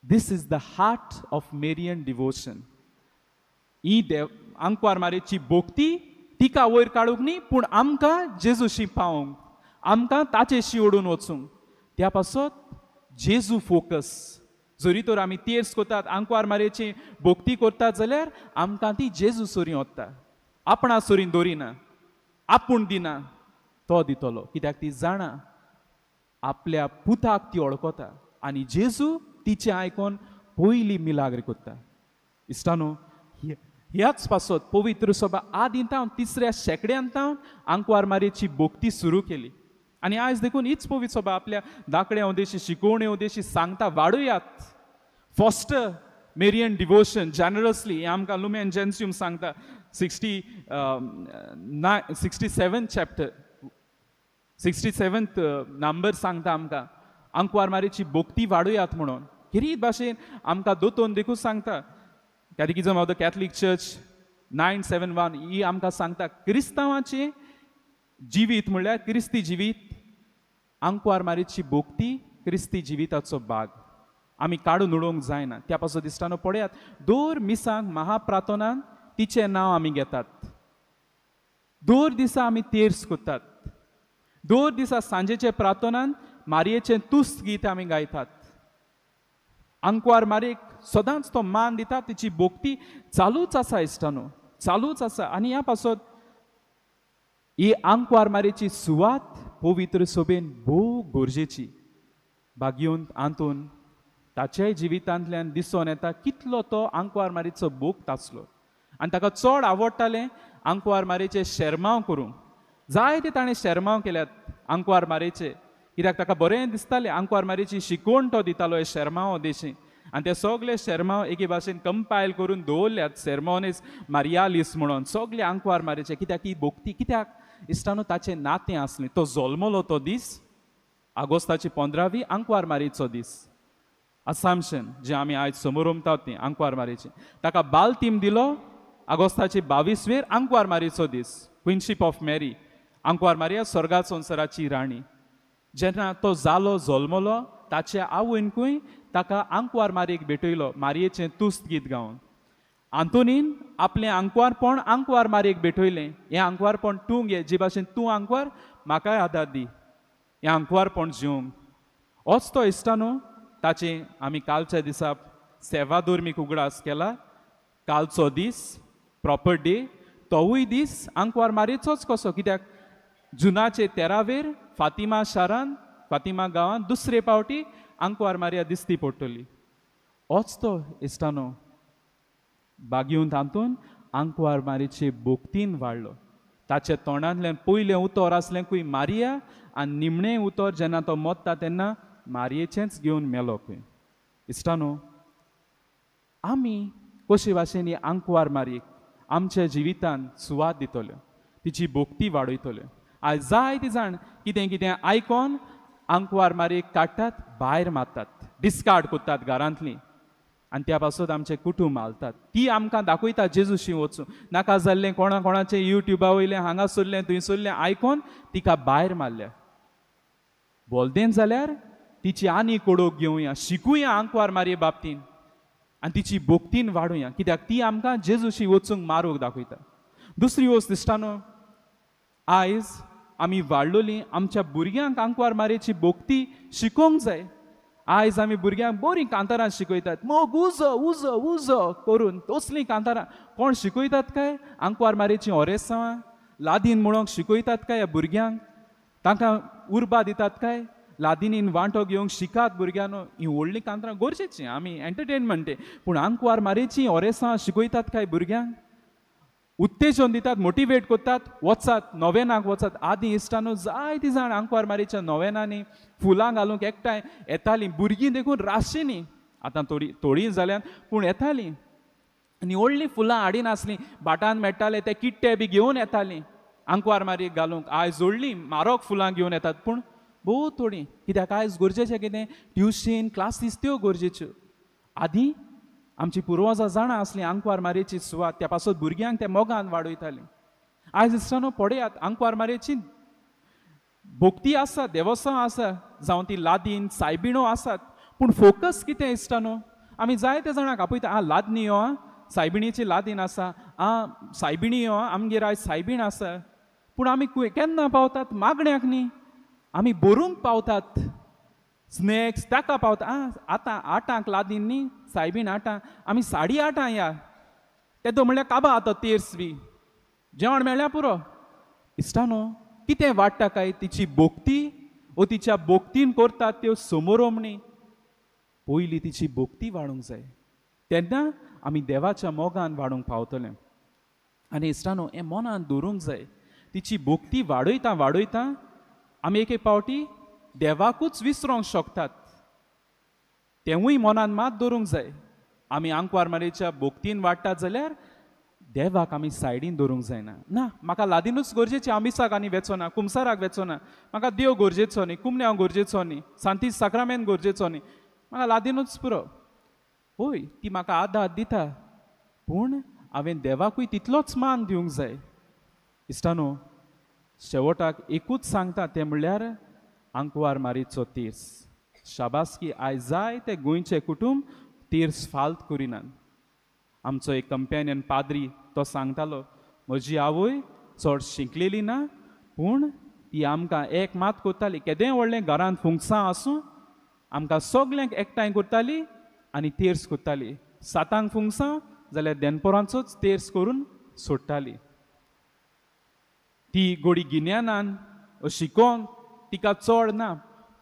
This is the heart of Marian devotion. ही देव आंकवार मारयेची भक्ती तिका वयर काडूंक न्ही, पूण आमकां जेजूशी पावोवंक, आमकां ताचेशी ओडून वचूंक. त्या पासत जेजू फोकस. जरी तर आमी तेर्स करतात, आंकवार मारयेची भक्ती करतात जाल्यार आमकां ती जेजू सरीं वता, आपणा सरीं दवरिना, आपूण दिना, तो दितलो. कित्याक ती जाणा आपल्या पुताक ती वळखता आनी जेजू तिचें आयकोन पयली मिलाग्र करता. इश्टानो ह्याच पासत पवित्र सभा आदीं तावन तिसऱ्या शेंकड्यान तावन आंकवार मारयेची भक्ती सुरू केली आनी आयज देखून हीच पवित्र सभा आपल्या दाकड्या उदेशी शिकोवणे उदेशी सांगता वाडुयात, फॉस्टर मेरियन डिवोशन जनरसली. हें आमकां लुमेन जेन्सियम सांगता 67 चॅप्टर 67 नंबर सांगता आमकां आंकवार मारयेची भक्ती वाडुयात म्हणून. खेरीत भाशेन आमकां दोतोन देखून सांगता Catechism of the Catholic Church 971 ही आमकां सांगता क्रिस्तांवाचें जिवीत म्हणल्यार क्रिस्ती जिवीत, आंकवार मारयेची भक्ती क्रिस्ती जिविताचो भाग, आमी काडून उडोवंक जायना. त्या पासून दिसतानो पळयात दर मिसांक महाप्रार्थनान तिचें नांव आमी घेतात, दर दिसा आमी तेर्स करतात, दर दिसा सांजेचे प्रार्थनान मारयेचें तुस्त गीत आमी गायतात. आंकवार मारयेक सदांच तो मान दिता, तिची भक्ती चालूच आसा इश्टानो, चालूच आसा. आनी ह्या पासत ही आंकवार मारयेची सुवात पवित्र सभेन भोव गरजेची. भाग्योन आंतोन ताच्याय जिवितांतल्यान दिसून येता कितलो तो आंकवार मारयेचो भोग आसलो आनी ताका चड आवडटालें आंकवार मारयेचे शेरमांव करूंक. जायते ताणें शेरमांव केल्यात आंकवार मारयेचे, कित्याक ताका बरें दिसतालें आंकवार मारयेची शिकवण तो दितालो हे शेरमांव देशी. आनी ते सगळे शेरमांव एके भाशेन कंपायल करून दवरल्यात सेरमोनीस मारियालीस म्हणून सगळे आंकवार मारयेचे. कित्याक ही भक्ती, कित्याक इश्टानो ताचें नातें आसलें. तो जल्मलो तो दीस आगोस्ताची 15वी आंकवार मारयेचो दीस, असामशन जे आमी आयज समोरमतात ती आंकवार मारयेची. ताका बालतीम दिलो आगोस्ताची 22वेर आंकवार मारयेचो दीस, क्विनशीप ऑफ मॅरी, आंकवार मारिया स्वर्गा संवसाराची राणी. जेन्ना तो जालो जल्मलो ताच्या आवयनकूय ताका आंकवार मारयेक भेटयलो मारयेचें तुस्त गीत गावन. आंतोनीन आपलें आंकवारपण आंकवार मारयेक भेटयलें. हें आंकवारपण तूं घे, जे भाशेन तूं आंकवार म्हाकाय आदार दी हें आंकवारपण जिवंक. होच तो इश्टानो ताचें आमी कालच्या दिसा सेवादोर्मीक उगडास केला. कालचो दीस प्रॉपर डे, तोवूय दीस आंकवार मारयेचोच कसो, कित्याक जुनाचे 13वेर फातिमा शारान, फातिमा गांवांत दुसरे पावटी आंकवार मारिया दिसती पडटली. होच तो इश्टानो बागीवन तातून आंकवार मारयेचे भक्तीन वाडलो. ताच्या तोंडांतल्यान पयलें उतर आसलें खंय मारिया, आनी निमणें उतर जेन्ना तो मोत्ता तेन्ना मारयेचेंच घेवन मेलो खंय. इश्टानो आमी कशे भाशेन ही आंकवार मारयेक आमच्या जिवितान सुवात दितल्यो, तिची भक्ती वाडयतल्यो. आयज जायते जाण कितें कितें आयकोन आंकवार मारयेक काडटात, भायर मारतात, डिस्कार्ड करतात घरांतली, आनी त्या पासत आमचें कुटूंब हालतात. ती आमकां दाखयता जेजूशी वचूं नाका जाल्लें, कोणा कोणाचें युट्युबा वयलें हांगासरलें थंयसरलें आयकोन तिका भायर मारल्या. बोलदेन जाल्यार तिची आनी कोडोक घेवया, शिकूया आंकवार मारये बाबतीन आनी तिची भक्तीन वाडुया, कित्याक ती आमकां जेजूशी वचूंक मारूंक दाखयता. दुसरी वस्त इश्टानो, आयज आमी वाडलोली आमच्या भुरग्यांक आंकवार मारयेची भक्ती शिकोवंक जाय. आयज आमी भुरग्यांक बरीं कांतारां शिकयतात, मोग उजो उजो उजो करून तसलीं कांतारां कोण शिकयतात काय? आंकवार मारयेचीं ओरेसांवां लादीन म्हणूंक शिकयतात काय ह्या भुरग्यांक? तांकां उर्बा दितात काय? लादिनीन वांटो घेवंक शिकात भुरग्यांनो. हीं व्हडलीं कांतरां गरजेचीं, आमी एंटरटेनमेंट, पूण आंकवार मारयेचीं ओरेसांवां शिकयतात काय भुरग्यांक? उत्तेजन दितात, मोटिवेट करतात, वचात नोवेनाक वचात. आदीं इश्टानो जायतीं जाण आंकवार मारयेच्या नोवेनांनी फुलां घालूंक एकठांय येतालीं, भुरगीं देखून राशींनी, आतां थोडीं थोडीं जाल्यान पूण येतालीं आनी व्हडलीं फुलां हाडिनासलीं, भाटान मेळटाले ते किट्टे बी घेवन येतालीं आंकवार मारयेक घालूंक. आयज व्हडलीं म्हारग फुलां घेवन येतात, पूण भोव थोडीं, कित्याक आयज गरजेचें कितें ट्युशन क्लासीस त्यो गरजेच्यो. आदीं आमची पुर्वजां जाणां आसलीं आंकवार मारयेची सुवात, त्या पासत भुरग्यांक त्या मोगान वाडयतालीं. आयज इश्टानो पळयात आंकवार मारयेची भक्ती आसा, देवस्तां आसा, जावं ती लादीन सायबिणो आसात, पूण फोकस कितें इश्टानो? आमी जायते जाणांक आपयता, आं लादनी यो, आं सायबिणीची लादीन आसा, आं सायबिणी यो, आमगेर आयज सायबीण आसा, पूण आमी केन्ना पावतात मागण्याक न्ही, आमी बरोवंक पावतात स्नॅक्स ताका पावता. आं आतां 8ांक लादीन न्ही सायबीण 8ांक, आमी 8:30 या, तेदो म्हणल्यार काबा आतां तेर्स बी जेवण मेळ्ळ्या पुरो. इश्टानो कितें वाडटा काय तिची भक्ती, ओ तिच्या भक्तीन करतात त्यो समोरोमणी. पयलीं तिची भक्ती वाडूंक जाय, तेन्ना आमी देवाच्या मोगान वाडूंक पावतले. आनी इश्टानो हें मनान दवरूंक जाय, तिची भक्ती वाडयता वाडयता आमी एक एक पावटी देवाकूच विसरोंक शकतात, तेवूय मनान मात दवरूंक जाय. आमी आंकवार मारयेच्या भक्तीन वाडटात जाल्यार देवाक आमी सायडीन दवरूंक जायना. ना म्हाका लादिनूच गरजेचें, हांव मिसाक आनी वेचो ना, कुमसाराक वेचो ना, म्हाका देव गरजेचो न्ही, कुमन्यांव गरजेचो न्ही, सांती साक्रामेंत गरजेचो न्ही, म्हाका लादिनूच पुरो. हय ती म्हाका आदार दिता, पूण हांवें देवाकूय तितलोच मान दिवंक जाय. इश्टानो शेवटाक एकूच सांगता तें म्हणल्यार आंकवार मारयेचो तीर्स. शाबासकी आयज जाय ते गोंयचें कुटूंब तीर्स फाल्त करिनात. आमचो एक कंपेनियन पाद्री तो सांगतालो, म्हजी आवय चड शिकलेली ना, पूण ती आमकां एक मात करताली, केदें व्हडलें घरांत फुंगसां आसूं आमकां सगल्यांक एकठांय करताली आनी तेर्स करताली. 7ांक फुंगसां जाल्यार देनपोरांचोच तेर्स करून सोडटाली. ती गोडी गिन्यानान शिकोवंक तिका चड ना,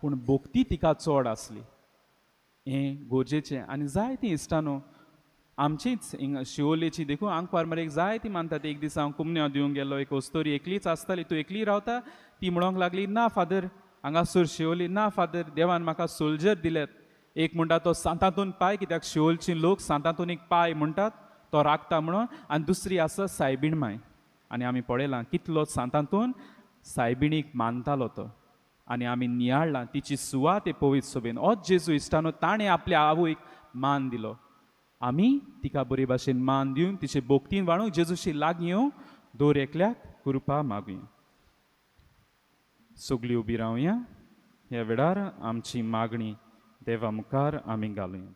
पूण भक्ती तिका चड आसली. हें गरजेचें. आनी जायतीं इश्टानो आमचीच हिंगा शिवोलेची देखून आंकवार मारयेक जायती मानतात. एक दीस हांव कुमन्यांव दिवंक गेलो, एक अस्तोरी एकलीच आसताली, तूं एकली रावता? ती म्हणूंक लागली, ना फादर, हांगासर शिवोली ना फादर, देवान म्हाका सोल्जर दिल्यात. एक म्हणटा तो सांतांतून पाय, कित्याक शिवोलची लोक सांतांतून एक पाय म्हणटात, तो राखता म्हणून, आनी दुसरी आसा सायबीण माय. आनी आमी पळयलां कितलो सांतांतून सायबिणीक मानतालो तो, आनी आमी नियाळ्ळां तिची सुवात हे पवित्र सभेन. होच जेजू इश्टानो, ताणें आपल्या आवयक मान दिलो, आमी तिका बरे भाशेन मान दिवन तिचे भक्तीन वाडूंक जेजूशी लागीं येवंक दर एकल्याक कृपा मागुया. सगळीं उबी रावया, ह्या वेळार आमची मागणी देवा मुखार आमी घालुया.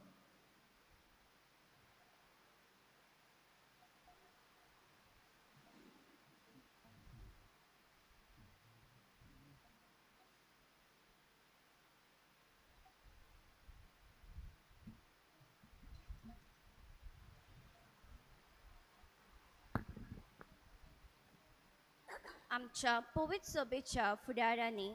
आमच्या पवित्र सभेच्या फुडाऱ्यांनी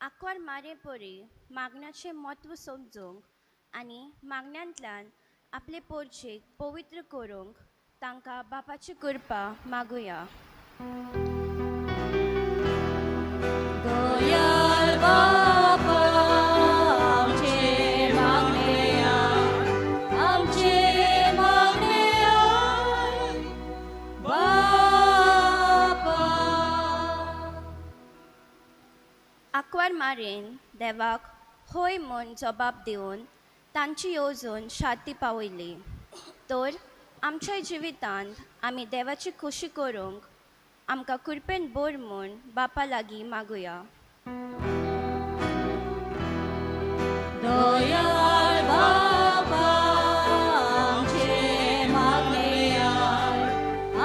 आंकवार मारे परी मागण्याचें म्हत्व समजूंक आनी मागण्यांतल्यान आपले पोरचेक पवित्र करूंक तांकां बापाची कृपा मागुया.
दयाळ बापा आमचें मागणें आमचें मागणें बापा.
आंकवार मारेन देवाक होय म्हूण जबाब दिवन तांची येवजण शांती पावयली. तर आमच्या जिवितांत आमी देवाची खोशी करूंक आमकां कृपेन बोर म्हूण बापा लागीं मागुया.
दयाळ बापा आमचें मागणें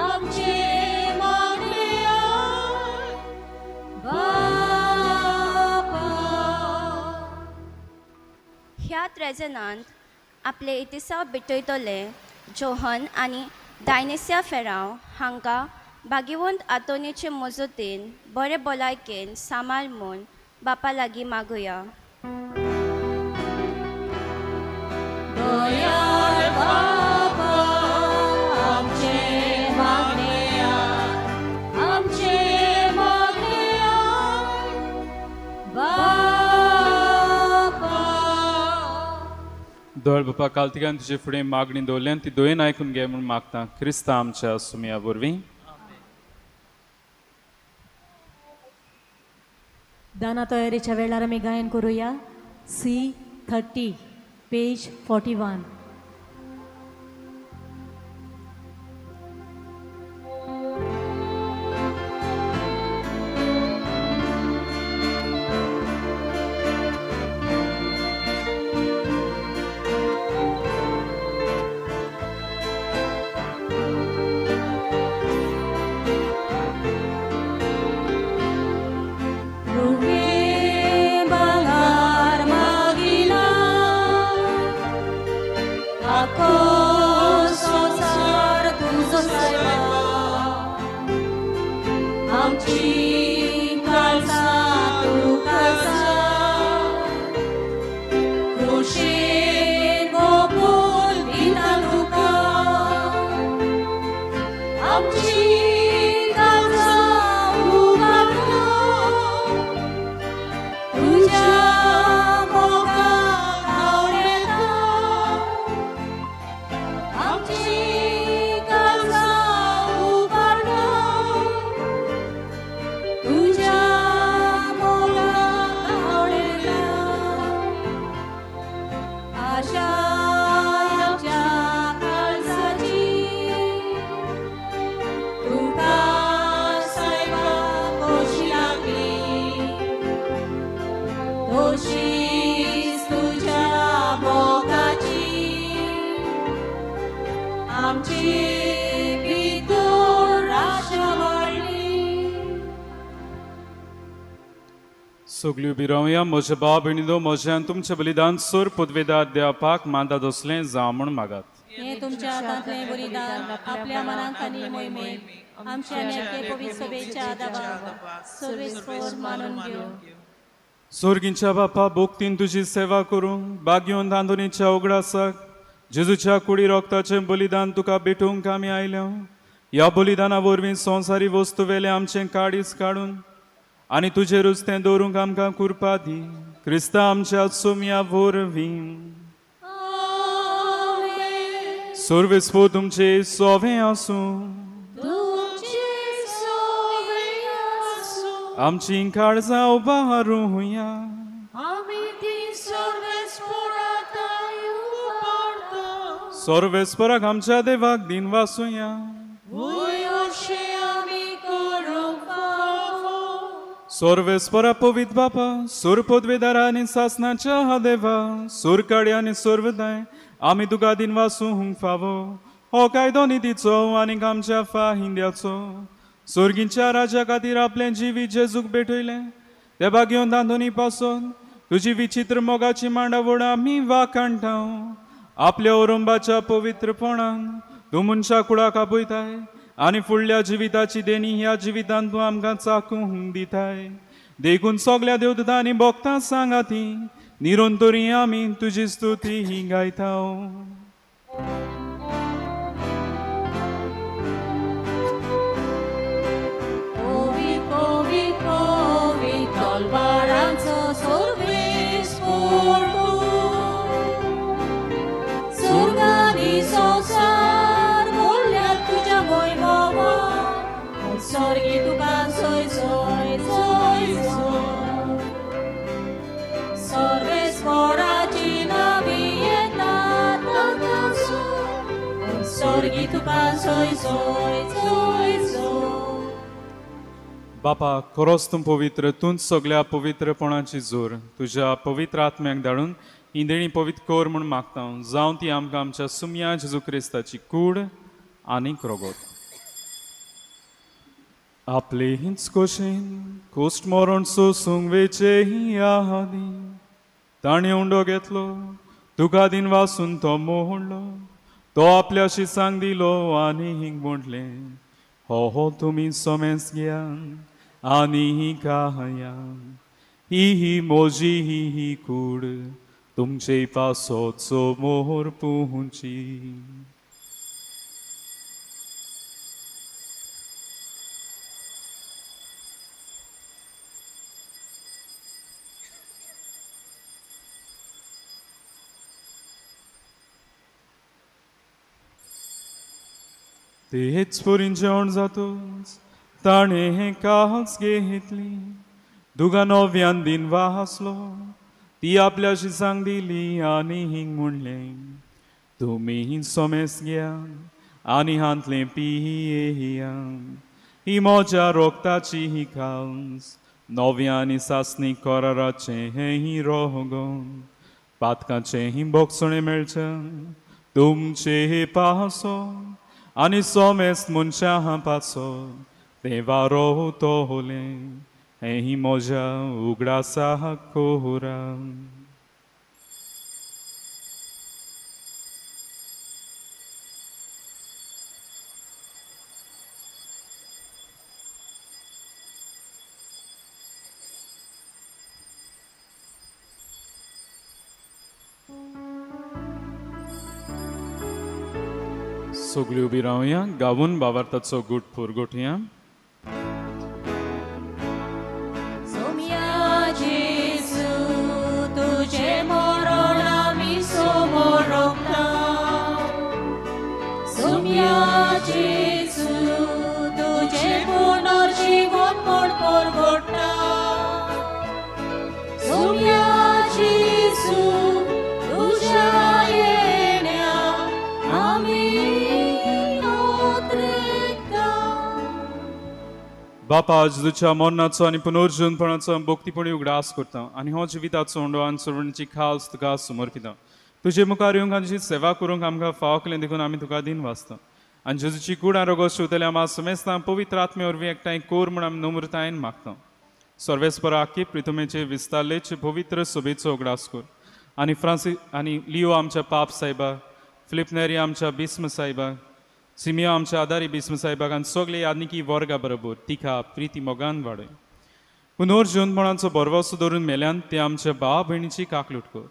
आमचें मागणें बापा.
ह्या त्रेजनांत आपले इतिसाव भेटयतले जोहन आनी डायनेसिया फेरांव हांकां भाग्यवंत आंतोनीचे मजतीन बरे भलायकेन सांबाळ म्हूण बापा लागीं मागुया.
दयाळ बापा आमचें मागणें आमचें मागणें बापा.
दयाळ बापा कालतिकान तुजे फुडें मागणी दवरल्या ती दोयेन आयकून घे म्हूण मागता क्रिस्ता आमच्या सुमया वरवीं.
दाना तयारीच्या वेळार आमी गायन करुया C 30 page 41.
सगल्यो बिरावया म्हज्या भाव भयणीनो म्हजें आनी तुमचें बलिदान सोर पदवेदार देवापाक मानता तसलें जावं म्हूण मागात.
हें तुमच्या हातांतलें बलिदान आपल्या मनाक आनी मोहिमेक आमच्या नेते पवित्र सभेच्या आदाबाक सर्वेस्पोर मानून घेवं.
सोर्गींच्या बापा भोक्तीन तुजी सेवा करूंक बागयोन दांदोनीच्या उगडासाक जेजूच्या कुडी रोगताचें बलिदान तुका भेटूंक आमी आयल्या. ह्या बलिदाना वरवीं संवसारी वस्तू वेलें आमचें काळीज काडून आनी तुजेरूच तें दवरूंक आमकां कृपा दी क्रिस्ता आमच्या सोम्या वरवीं. सर्वेस्पोर तुमचे सोवें आसूं. आमची काळजां उबारुया. सर्वेस्पोराक आमच्या देवाक दिन वासुया. सर्वेस्परा पवित्र बापा सुर पदवेदारा आनी सासनाच्या हा देवा सुरकाडी आनी सर्वदाय आमी तुका दिन वासूंक फावो हो कायदो नितीचो आनी आमच्या फाहिंद्याचो. सोर्गींच्या राजा खातीर आपलें जिवीत जेजूक भेटयलें देवा घेवन दांदोनी पासून तुजी विचित्र मोगाची मांडावळ आमी वाखाणटा. आपल्या ओरंबाच्या पवित्रपणान तूं मनशा कुळाक आपयताय आनी फुडल्या जिविताची देणी ह्या जिवितांत तूं आमकां चाकूंक दिताय. देखून सगल्या देवदूतां आनी भक्तां सांगाती निरंतरी आमी तुजी स्तुती ही गायता. बापा, खरोच तूं पवित्र, तूंच सगल्या पवित्रपणाची जोर. तुज्या पवित्र आत्म्याक धाडून ही देणी पवित्र कर म्हूण मागता. जावं ती आमकां आमच्या सुमया जेजू क्रिस्ताची कूड आनीक रगत. आपले हीच कशेन कोश्ट मरण सोसूंक वेचे आदी ताणें उंडो घेतलो, तुका दिन वासून तो मोडलो, तो आपल्याशी सांग दिलो आनी हिंग म्हणलें, हो हो तुमी सोमेस घ्या आनी ही खाया, ही ही मोजी ही ही कूड तुमचे पासोचो मोर पुंची. तेच परीन जेवण जातूच ताणें हें कास घेतली, दुगा नव्यान दिन वासलो, ती आपल्याशी सांग दिली आनी हिंग म्हणलें, तुमी सोमेस घ्या आनी हांतलें पिया, ही म्हज्या रोगताची ही खास नव्या आनी सासणी कराराचें हें ही रोगोन, पातकाचें ही भोगसणें मेळचें तुमचे पासो आनी सोमेस मनशां पासो तें वारो तोलें हें ही म्हज्या उगडासा कोरा. सगळी उबी रावया, गावून बावार्थाचो गूट पुरगोटया. बापा, जेजूच्या मरणाचो आनी पुनर्जीवनपणाचो भक्तीपणी उगडास करता आनी हो जिविताचो उंडो आनी सर्वणीची खास तुका समर्पिता. तुजे मुखार येवंक आनी तुजी सेवा करूंक आमकां फावो केलें देखून आमी तुका दिन वाचता. आनी जेजूची कूड आनी रोगो शिवतले आमा समेस्तां पवित्र आत्मे वरवीं एकठांय कोर म्हूण आमी नम्रतायेन मागता. सर्वेस्परा आखी प्रितुमेचे विस्तारलेचे पवित्र सोबेचो उगडास कर आनी फ्रांसीस आनी लियो आमच्या पाप साहेबा, फिलिप नेरी आमच्या बिस्म साहेबा, सिमियो आमच्या आदारी बिस्म साहेबाक आनी सगळे यादनिकी वर्गा बरोबर तिका प्रिती मोगान वाडय. पुनर्जीवनपणाचो भरवसो धरून मेल्यान ते आमच्या भाव भयणीची काकलूट कर.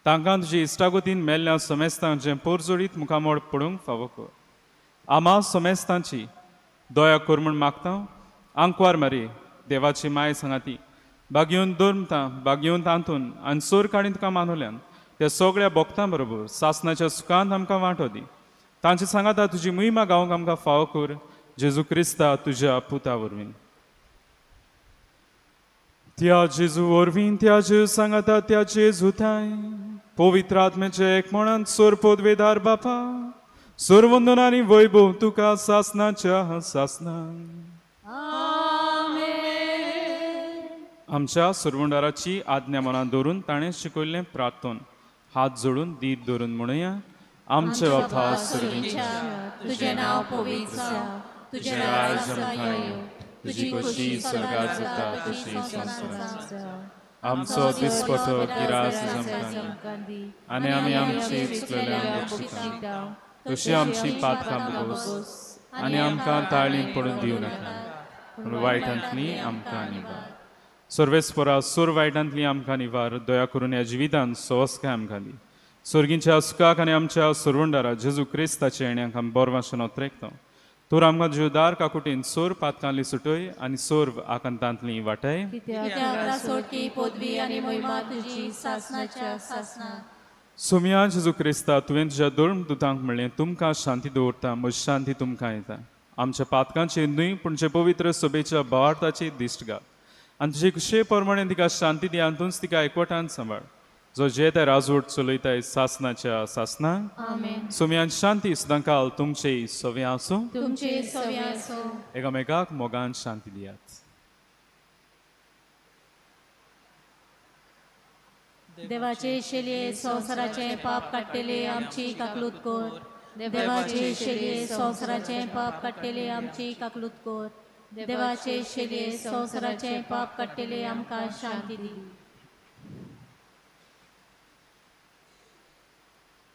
तांकां तुजे इश्टागतीन मेल्ल्या समेस्तांचें पोरजोडीत मुखामोड पडूंक फावो कर. आमा समेस्तांची दया कर म्हूण मागता. आंकवार मारी देवाची माय सांगाती बागेवन दरमता बागेवन तांतून आनी सोर काडीन तुका मानवल्यान त्या सगळ्या भक्तां बरोबर सासनाच्या सुखांत आमकां वांटो दी. तांचे सांगाता तुजी मुहिमा गावंक आमकां फावो कर, जेजू क्रिस्ता तुज्या पुता वरवीं. त्या जेजू वरवीं, त्या जेजू सांगाता, त्या जेजू थांय पवित्र आत्म्याचे एक म्हणान सोर पदवेदार बापा, सोरवंदन आनी वैभव तुका सासनाच्या सासना. आमच्या सुरवंडाराची आज्ञा मनात दवरून ताणें शिकयल्लें प्रार्थन हात जोडून दीत धरून म्हणुया. आमचे बापा स्वर्गीच्या,
तुझे नाव पवित्र जावं, तुझे राज्य येवो,
तुजी खोशी स्वर्गात जाता तशी संवसारांत जावं. आमचो दिसपटो गिरास आमकां दी आनी आमी आमची चुकलेल्यांक बक्षिता तशी आमची पातकां भोगोस आनी आमकां ताळींत पडून दिवं नाका, पूण वायटांतली आमकां निवार. सर्वेस्परा सोर वायटांतली आमकां निवार, दया करून ह्या जिवितान सवस्काय आमकां दी. सोर्गींच्या सुखाक आनी आमच्या सोरवंडारा जेजू क्रिस्ताचे येण्याक आमी बोरवाशेन ओत्रेकता. तूं आमकां जिवदार काकुटीन सोर पातकांतली सुटय आनी सोर्व आकांतांतली वाटय. सोम्या जेजू क्रिस्ता, तुवें तुज्या धर्म दुतांक म्हणलें, तुमकां शांती दवरता, म्हजी शांती तुमकां येता. आमच्या पातकांचेर न्हय पूण जे पवित्र सभेच्या भावार्थाची दिश्ट घाल आनी तुजे कुशे प्रमाणे तिका शांती दी आनी तूंच तिका एकवटान सांबाळ, जो जे त्या राजवट चलयताय सासनाच्या सासना. सोम्यान शांती सदांकाल तुमचे सवे आसूं. एकामेकाक मोगान शांती दियात.
देवाचे शेलये संवसाराचें पाप काडटले आमची काकलूत कर. देवाचे शेलये संवसाराचें पाप काडटले आमची काकलूत कर. देवाचे शेलये संवसाराचें पाप काडटले आमकां शांती दी.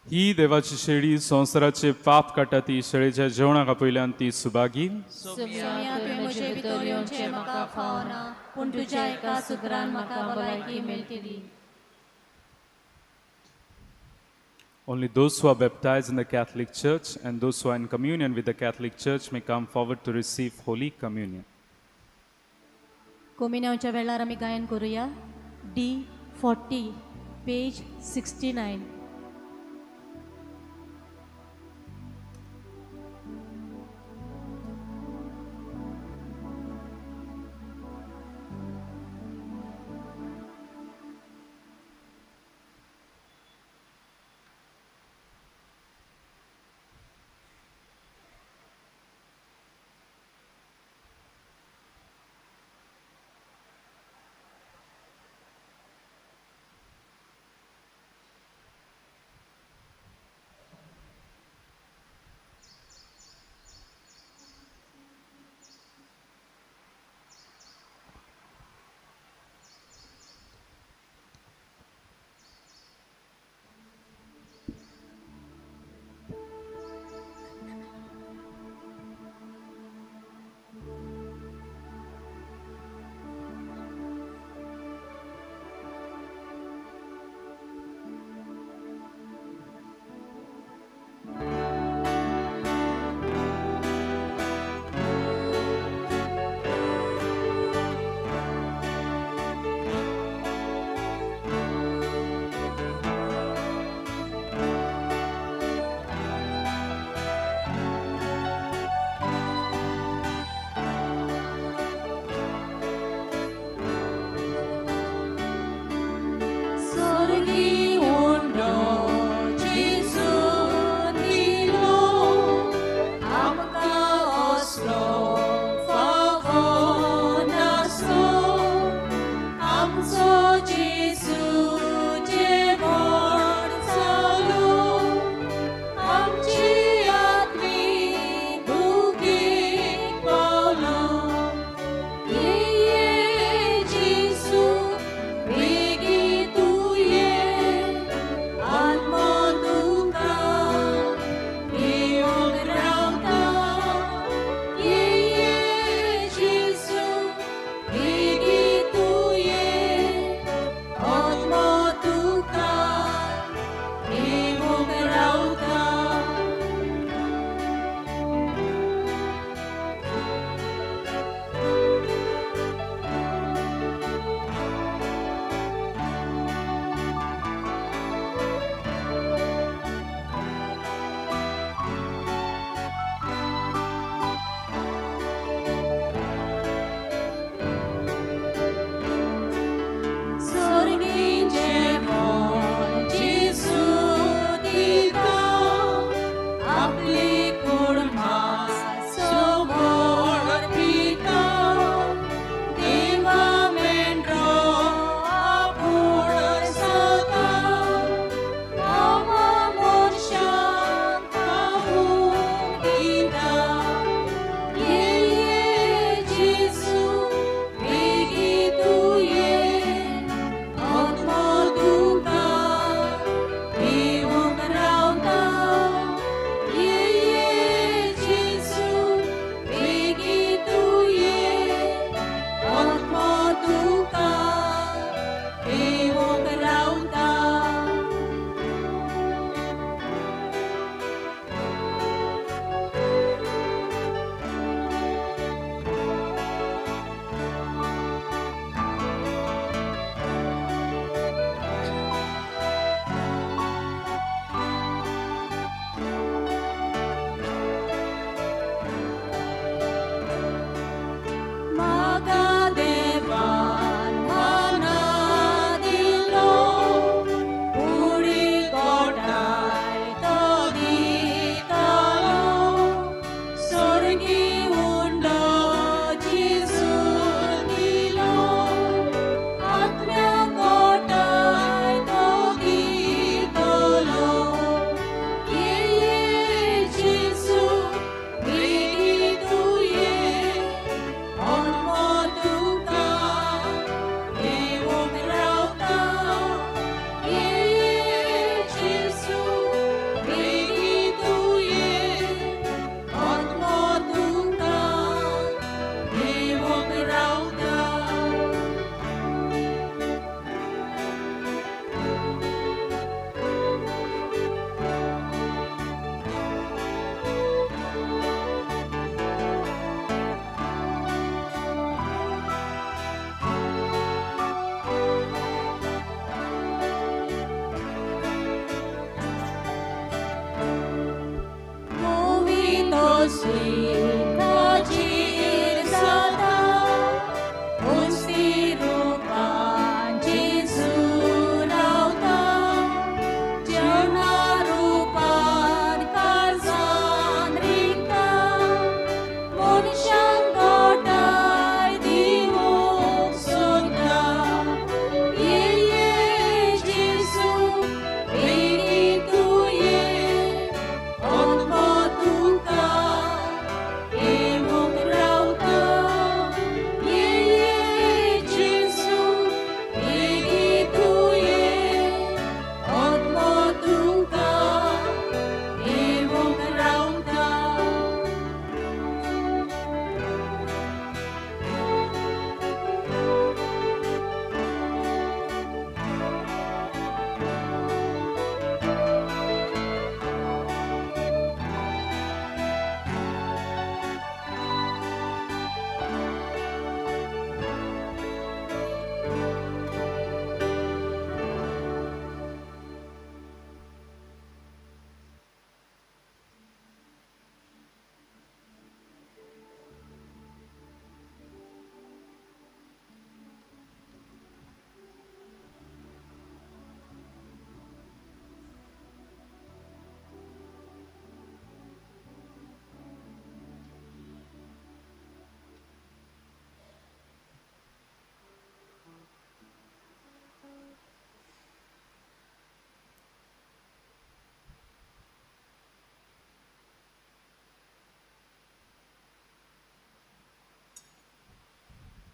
ही देवाची शेळी संवसाराचे पाप काडटा, ती शेळीच्या जेवणाक आपयल्यान ती सुभागी.
म्हजे भितर येवचें म्हाका फावना, पूण तुज्या एका सुत्रान म्हाका भलायकी मेळटली.
Only those who are baptized in the Catholic Church and those who are in communion with the Catholic Church may come forward to receive Holy Communion.
कोमिन्यांच्या वेळार आमी गायन करूया. D40, page 69.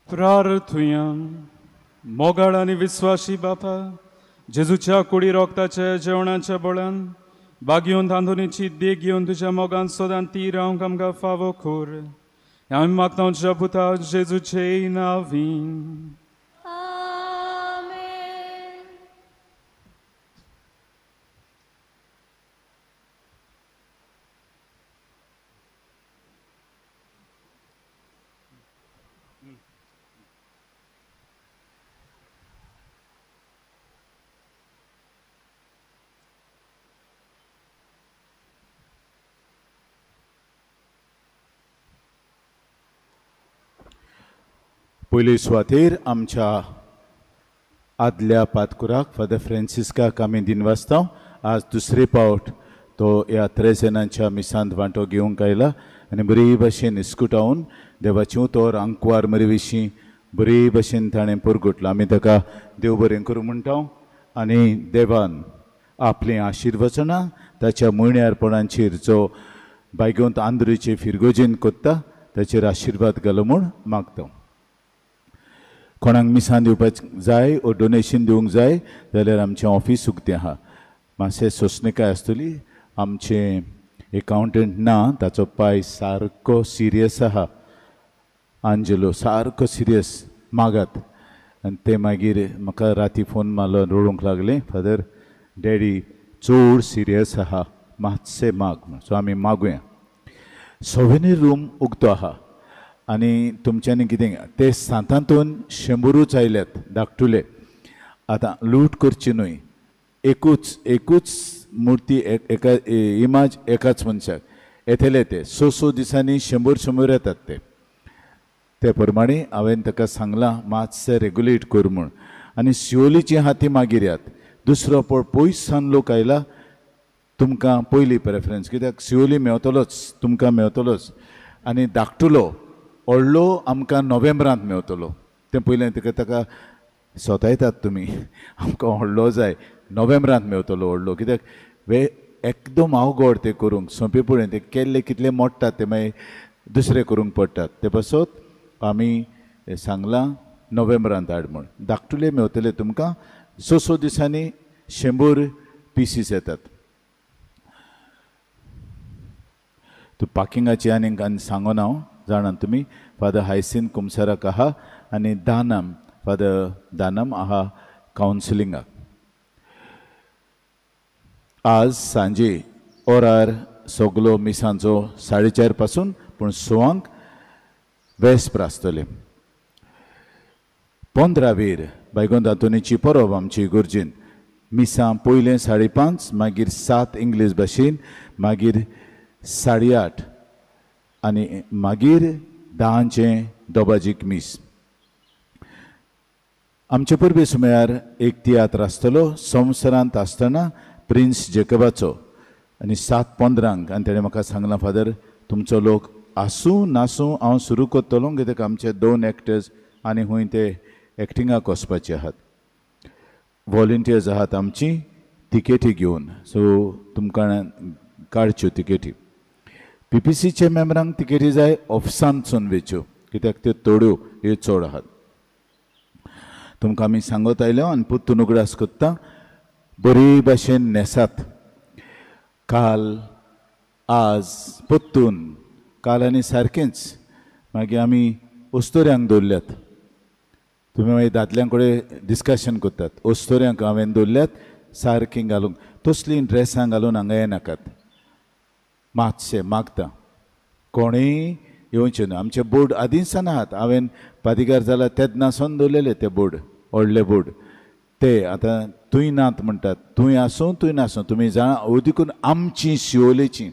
प्रार्थुया. मोगाळ आनी विस्वाशी बापा, जेजूच्या कुडी रोगताच्या जेवणाच्या बळान बागेवन तांदोनीची देख घेवन तुज्या मोगान सदां ती रावंक आमकां फावो कर. आमी मागता तुज्या पुता जेजूचे नांवीन.
पयले सुवातेर आमच्या आदल्या पातकुराक फादर फ्रांसिस्काक आमी दिनवासता. आज दुसरे पावट तो ह्या त्रेजेनांच्या मिसांत वांटो घेवंक आयला आनी बरी भशेन इस्कुटावन देवाचें उतर आंकवार मरे विशीं बरी भशेन ताणें परगटलां. आमी ताका देव बरें करूं म्हणटा आनी देवान आपलीं आशिर्वचनां ताच्या म्हयन्यारपणाचेर जो बायगोंत आंद्रीचे फिरगोजेन कोत्ता ताचेर आशिर्वाद घालो म्हूण मागता. कोणाक मिसां दिवपाक जाय ओ डोनेशन दिवंक जाय जाल्यार आमचें ऑफीस उक्तें आहा. मातशें सोंसणीकाय आसतली. आमचें एकावंटंट ना, ताचो पांय सारको सिरियस आहा, आंजेलो सारको सिरियस मागात. आनी ते मागीर म्हाका राती फोन मारलो, रडूंक लागलें, फादर डॅडी चड सिरियस आहा, मातशें माग म्हूण. सो आमी मागुया. सोवेनीर रूम उक्तो आहा आनी तुमच्यांनी कितें ते सांतांतून 100 आयल्यात धाकटुले. आतां लूट करची न्हय, एकूच एकूच मुर्ती एका इमाज एकाच मनशाक येतले ते 6-6 दिसांनी 100-100 येतात ते. ते प्रमाणे हांवें ताका सांगलां मातशें रेगुलेट कर म्हूण. आनी शिवोलीची आहा ती मागीर यात. दुसरो पळ पयस सावन लोक आयला, तुमकां पयली प्रेफरन्स, कित्याक शिवोली मेवतलोच, तुमकां मेवतलोच. आनी धाकटुलो व्हडलो आमकां नोव्हेंबरांत मेवतलो. तें पयलें ताका ताका सोतायतात तुमी, आमकां व्हडलो जाय, नोव्हेंबरांत मेवतलो व्हडलो, कित्याक वे एकदम अवघड तें करूंक सोंपें पळय तें केल्ले कितले मोडटात ते मागीर दुसरे करूंक पडटात. ते पासत आमी सांगलां नोव्हेंबरांत हाड म्हूण. धाकटुले मेवतले तुमकां 6-6 दिसांनी 100 पिसीस येतात. तूं पार्किंगाची आनीक आनी सांगोना हांव, जाणात तुमी. फादर हायसीन कुमसाराक आहा आनी दानम फादर दानम आहा कावन्सिलिंगाक. आज सांजे ओरार सगलो मिसांचो 4:30 पासून पूण 6 वेस्पर आसतलें. 15वीर बायगोंद आंतोनीची परब आमची गुर्जीन. मिसां पयलें 5:30, मागीर 7 इंग्लीश भाशेन, मागीर 8:30 आनी मागीर 10 दोबाजीक मीस. आमचे परबे सुमार एक तियात्र आसतलो संवसारांत आसतना प्रिन्स जेकबाचो आनी 7:15 आनी तेणें म्हाका सांगलां, फादर तुमचो लोक आसूं नासूं हांव सुरू करतलो, कित्याक आमचे 2 एक्टर्स आनी खूंय ते एक्टिंगाक वचपाचे आहात, वॉलंटियर्स आहात आमची तिकेटी घेवन, सो तुमकां काडच्यो तिकेटी. पीपीसीच्या मेंबरांक तिकेटी जाय ऑफिसांतसून वेच्यो, कित्याक त्यो थोड्यो ह्यो चड आहात. तुमकां आमी सांगत आयल्यो आनी परतून उगडास करता, बरी भाशेन न्हेसात. काल आज परतून काल आनी सारकेंच मागीर आमी अस्तोऱ्यांक दवरल्यात. तुमी मागीर दादल्यां कडेन डिस्कशन करतात, अस्तोऱ्यांक हांवें दवरल्यात सारकीं घालूंक, तसलीं ड्रेसां घालून हांगा येनाकात, मातशें मागता कोणूय येवचें न्हू. आमचे बोर्ड आदींसान आहात, हांवें पादिगार जाला तेन्नासून दवरलेले ते बोर्ड, व्हडले बोर्ड ते आतां तूंय नात म्हणटात, तूंय आसूं तूंय नासूं, तुमी जाणा देखून आमची शिवोलेची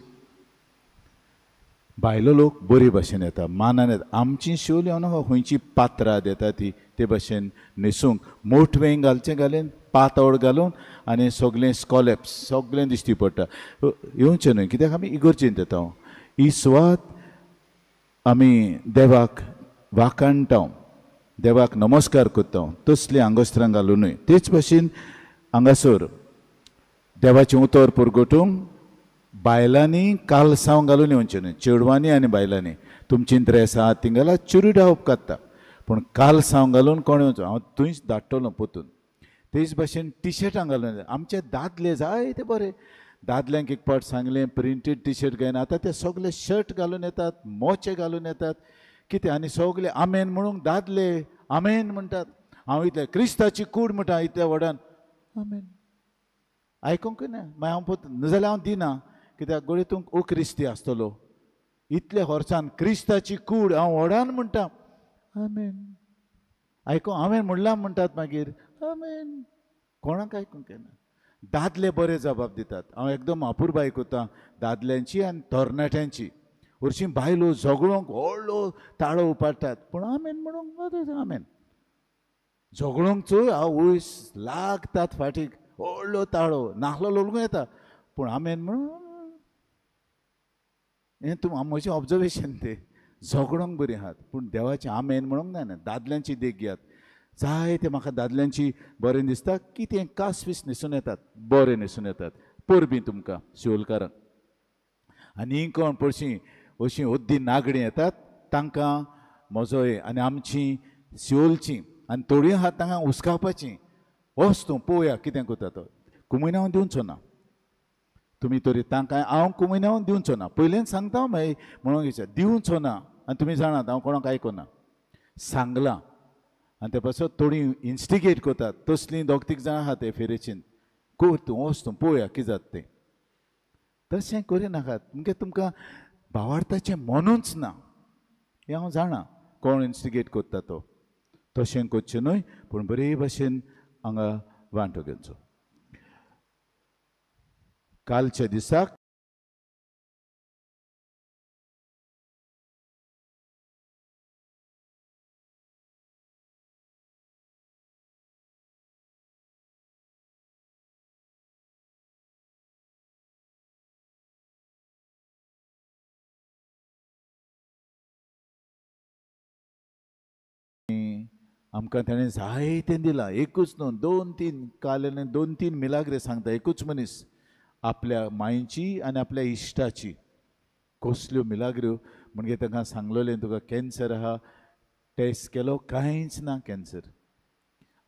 बायलो लोक बरे भाशेन येता, मानान येता. आमची शिवोली हांव खंयची पात्रां येता ती ते भाशेन न्हेसूंक मोटवें घालचें घालें पातळ घालून आनी सगळें स्कॉलेप्स सगळें दिश्टी पडटा, येवचें न्हय, कित्याक आमी इगर्जेंत येता. ही सुवात आमी देवाक वाखाणटा, देवाक नमस्कार करता, तसलीं आंगोस्त्रां घालुनूय. तेच भाशेन हांगासर देवाचें उतर परगटूंक बायलांनी कालसांव घालून येवचें न्हय, चेडवांनी आनी बायलांनी. तुमची ड्रेस आहा ती घाला चुरिडाव उपकारता, पूण कालसांव घालून कोण येवचो, हांव थंयच धाडटलो परतून. तेच भाशेन टिशर्टां घालून आमचे दादले जायते बरे, दादल्यांक एक पावट सांगलें प्रिंटेड टिशर्ट घेयना, आतां ते सगळे शर्ट घालून येतात, मोचे घालून येतात, कितें आनी सगळे आमेन म्हणूंक दादले आमेन म्हणटात. हांव इतले क्रिस्ताची कूड म्हणटा इतल्या व्हडान आमेन आयकूंक ना, मागीर हांव परतून नाजाल्यार हांव दिना, कित्याक गोडये तूं ओ क्रिस्ती आसतलो, इतले वर्सान क्रिस्ताची कूड हांव व्हडान म्हणटा आमेन, आयकूं हांवें म्हणलां म्हणटात मागीर आमेन, कोणाक आयकूंक येना. दादले बरे जबाब दितात, हांव एकदम अपुरबाय करता दादल्यांची आनी तरणाट्यांची. हरशीं बायलो झगडोंक व्हडलो ताळो उपाडटात, पूण आमेन म्हणूंक आमेन झगडोंक चोय हांव वयस लागतात फाटीक व्हडलो ताळो नासलो लोलूं येता, पूण आमेन म्हणून हें तूं म्हजें ऑब्जर्वेशन तें. झगडोंक बरीं आहात पूण देवाचें आमेन म्हणूंक जायना. दादल्यांची देख घेयात, जायते म्हाका दादल्यांची बरें दिसता की तें कास वीस न्हेसून येतात, बरें न्हेसून येतात. परबीं तुमकां शिवोलकारांक. आनी कोण पळशी अशीं अद्दी नागडीं येतात तांकां म्हजो हे आनी आमची शिवोलची आनी थोडीं आहात तांकां हुस्कावपाची, वच तूं पळोवया कितें करता तो, कुमयनांव दिवचो ना तुमी तरी तांकां, हांव कुमयनांव दिवचो ना, पयलेंच सांगता मागीर म्हणूंक विचार दिवचो ना. आनी तुमी जाणात हांव कोणाक आयकना, सांगलां. आनी ते पासत थोडीं इन्स्टिगेट करतात, तसलीं दोग तीग जाणां आहा ते फेरेचीन, कर तूं वच तूं पळोवया कितें जाता तें. तशें करिनाकात, म्हणजे तुमकां भावार्थाचें मनूच ना, हें हांव जाणा कोण इन्स्टिगेट करता तो, तशें करचें न्हय, पूण बरे भाशेन हांगा वांटो घेवचो. कालच्या दिसाक आमकां ताणें जायतें दिलां, एकूच न्हू दोन तीन, काल दोन तीन मिलाग्रे सांगता एकूच मनीस आपल्या मांयची आनी आपल्या इश्टाची कसल्यो मिलाग्र्यो. म्हणजे तांकां सांगलेलें तुका कॅन्सर आहा, टेस्ट केलो कांयच ना कॅन्सर,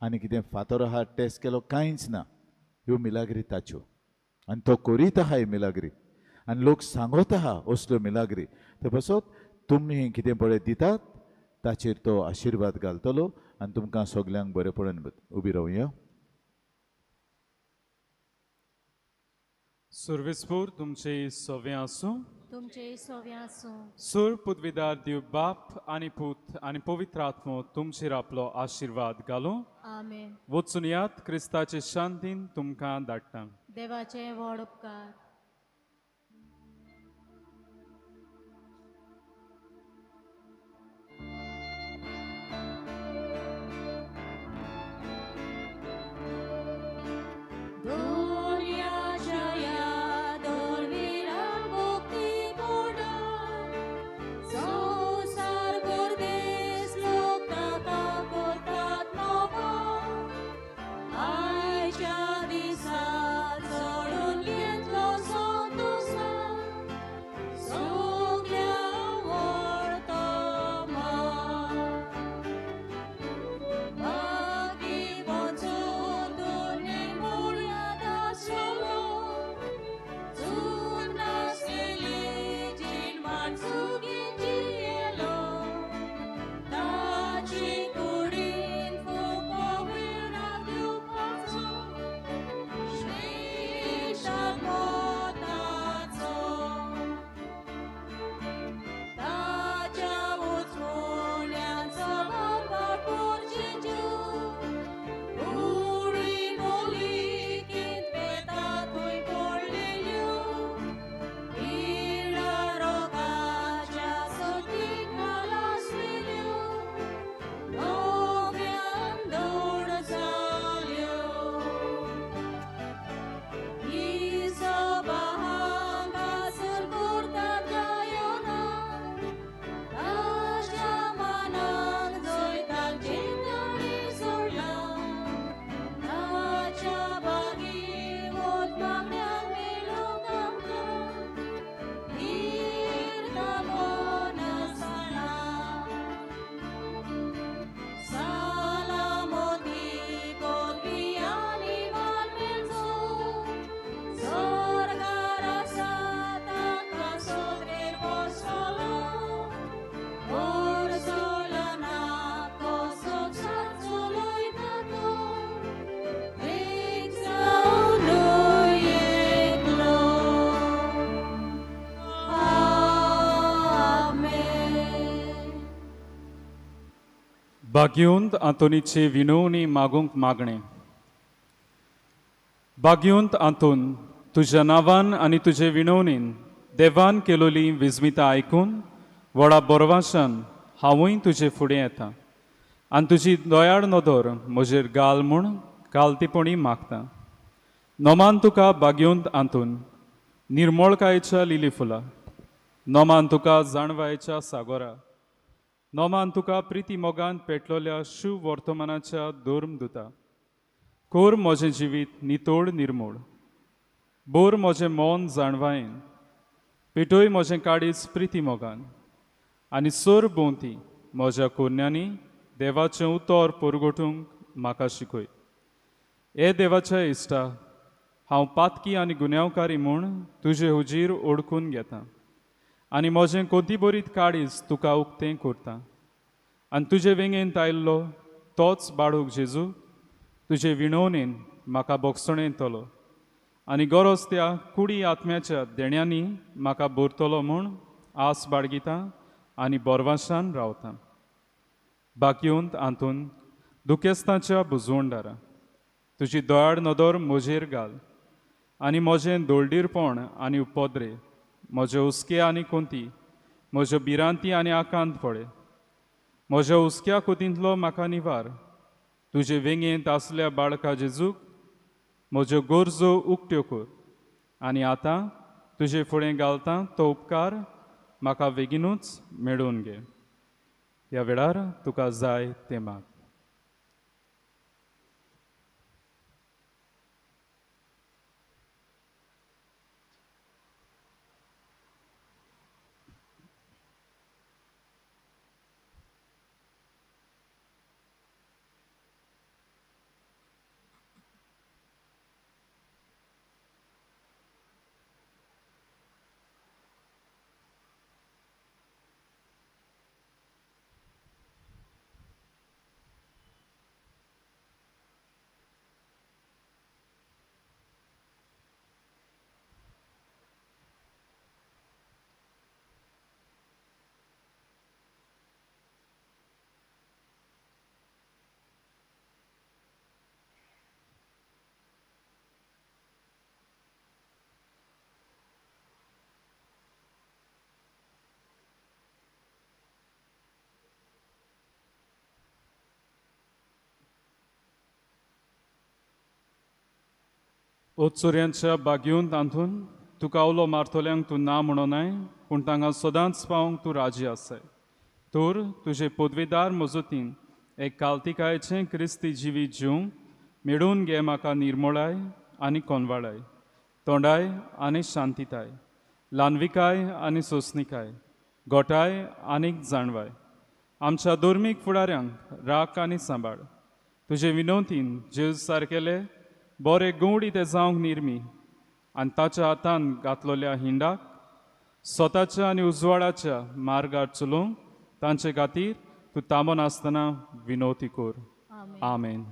आनी कितें फातर आहा टेस्ट केलो कांयच ना, ह्यो मिलाग्री ताच्यो. आनी तो करीत आहा ह्यो मिलाग्री आनी लोक सांगत आहा असल्यो मिलाग्री. ते पासत तुमी कितें पळय दितात ताचेर तो आशिर्वाद घालतलो आनी तुमकां सगल्यांक बरें पडून. उबी रावया.
सुर्विसपूर तुमचे सवे आसूं,
तुमचे सवे आसूं.
सूर पुदविदार देव बाप आनी पूत आनी पवित्र आत्मो तुमचेर आपलो आशिर्वाद घालूं.
आमेन.
वचून यात, क्रिस्ताचे शांतीन तुमकां धाडटा.
देवाचे व्हड उपकार.
भाग्यवंत आंतोनीचे विनवणी मागूंक मागणें. भाग्यवंत आंतोन, तुज्या नांवान आनी तुजे विनवणीन देवान केलोली विस्मिता आयकून व्हडा बरवाशान हांवूय तुजे फुडें येता आनी तुजी दयाळ नदर म्हजेर घाल म्हूण कालतीपणी मागता. नमान तुका भाग्यवंत आंतोन, निर्मळकायेच्या लिली फुला, नमान तुका जाणवायेच्या सागोरा, नमान तुका प्रिती मोगान पेटलोल्या शुभ वर्तमानाच्या धर्मदुता. कोर म्हजें जिवीत नितोड निर्मोड, बोर म्हजें मन जाणवायेन, पेटय म्हजें काडीच प्रिती मोगान आनी सर भोंवती म्हज्या कोन्यांनी देवाचें उतर परगटूंक म्हाका शिकय. हे देवाच्या इश्टा, हांव पातकी आनी गुन्यांवकारी म्हूण तुजे हुजीर ओडकून घेता आनी म्हजें कोतीबरीत काडीच तुका उक्तें करता आनी तुजे वेंगेंत आयिल्लो तोच बाळूक जेजू तुजे विणवणेन म्हाका बोगसणेंतलो आनी गरज त्या कुडी आत्म्याच्या देण्यांनी म्हाका भरतलो म्हूण आस बाळगिता आनी बोरवाशान रावता. भाग्यवंत आंतून, दुखेस्तांच्या बुजवणदारा, तुजी दयाळ नदर म्हजेर घाल आनी म्हजें दोळडीरपण आनी उपद्रे, म्हजे हुस्के आनी कोंती, म्हज्यो भिरांती आनी आकांत पळय. म्हज्या हुस्क्या कोतींतलो म्हाका निवार. तुजे वेंगेंत आसल्या बाळका जेजूक म्हज्यो गरजो उक्त्यो कर आनी आतां तुजे फुडें घालता तो उपकार म्हाका बेगीनूच मेळोवन घे. ह्या वेळार तुका जाय तें माग. ओ चोरयांच्या बागेवन तांतून तुका उलो मारतल्यांक तूं ना म्हणोनाय, पूण तांकां सदांच पावंक तूं राजी आसाय. तर तुजे पदवेदार मजतीन एक कालतिकायेचें क्रिस्ती जिवीत जिवंक मेळून घे म्हाका निर्मोळाय आनी कोनवाळाय, तोंडाय आनी शांतिताय, ल्हानविकाय आनी सोंसणिकाय, गोठाय आनी जाणवाय. आमच्या धर्मीक फुडाऱ्यांक राख आनी सांबाळ. तुजे विनवतीन जेज सारकेले बरे गवडी ते जावंक निर्मी आनी ताच्या हातान घातलोल्या हिंडाक स्वताच्या आनी उजवाडाच्या मार्गार चलोवंक तांचे खातीर तूं थांबोन आसतना विनवती कर. आमेन.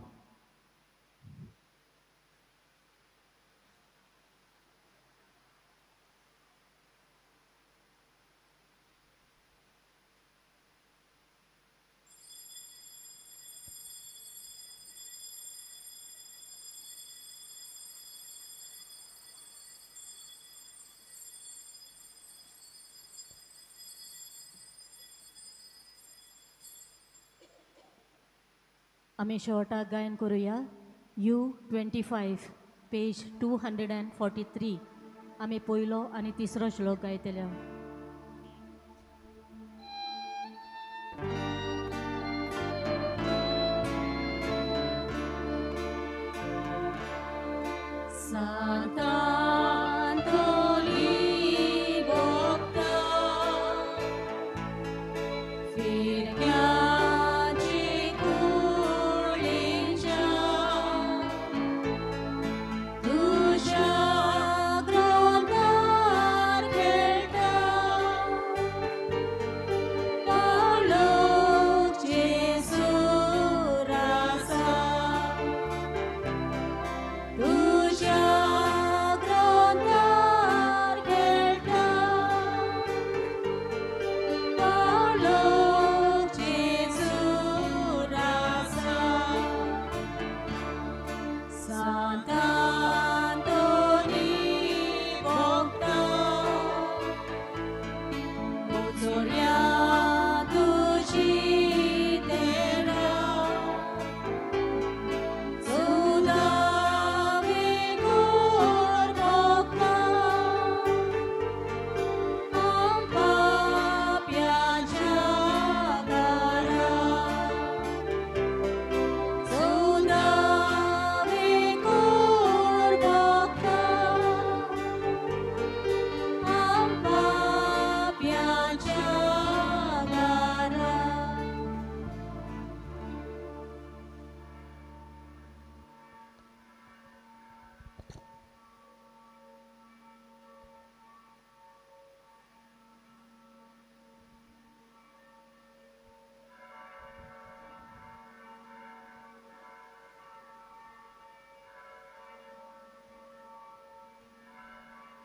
आमी शेवटाक गायन करुया U25 page 243. आमी पयलो आनी तिसरो श्लोक गायतले.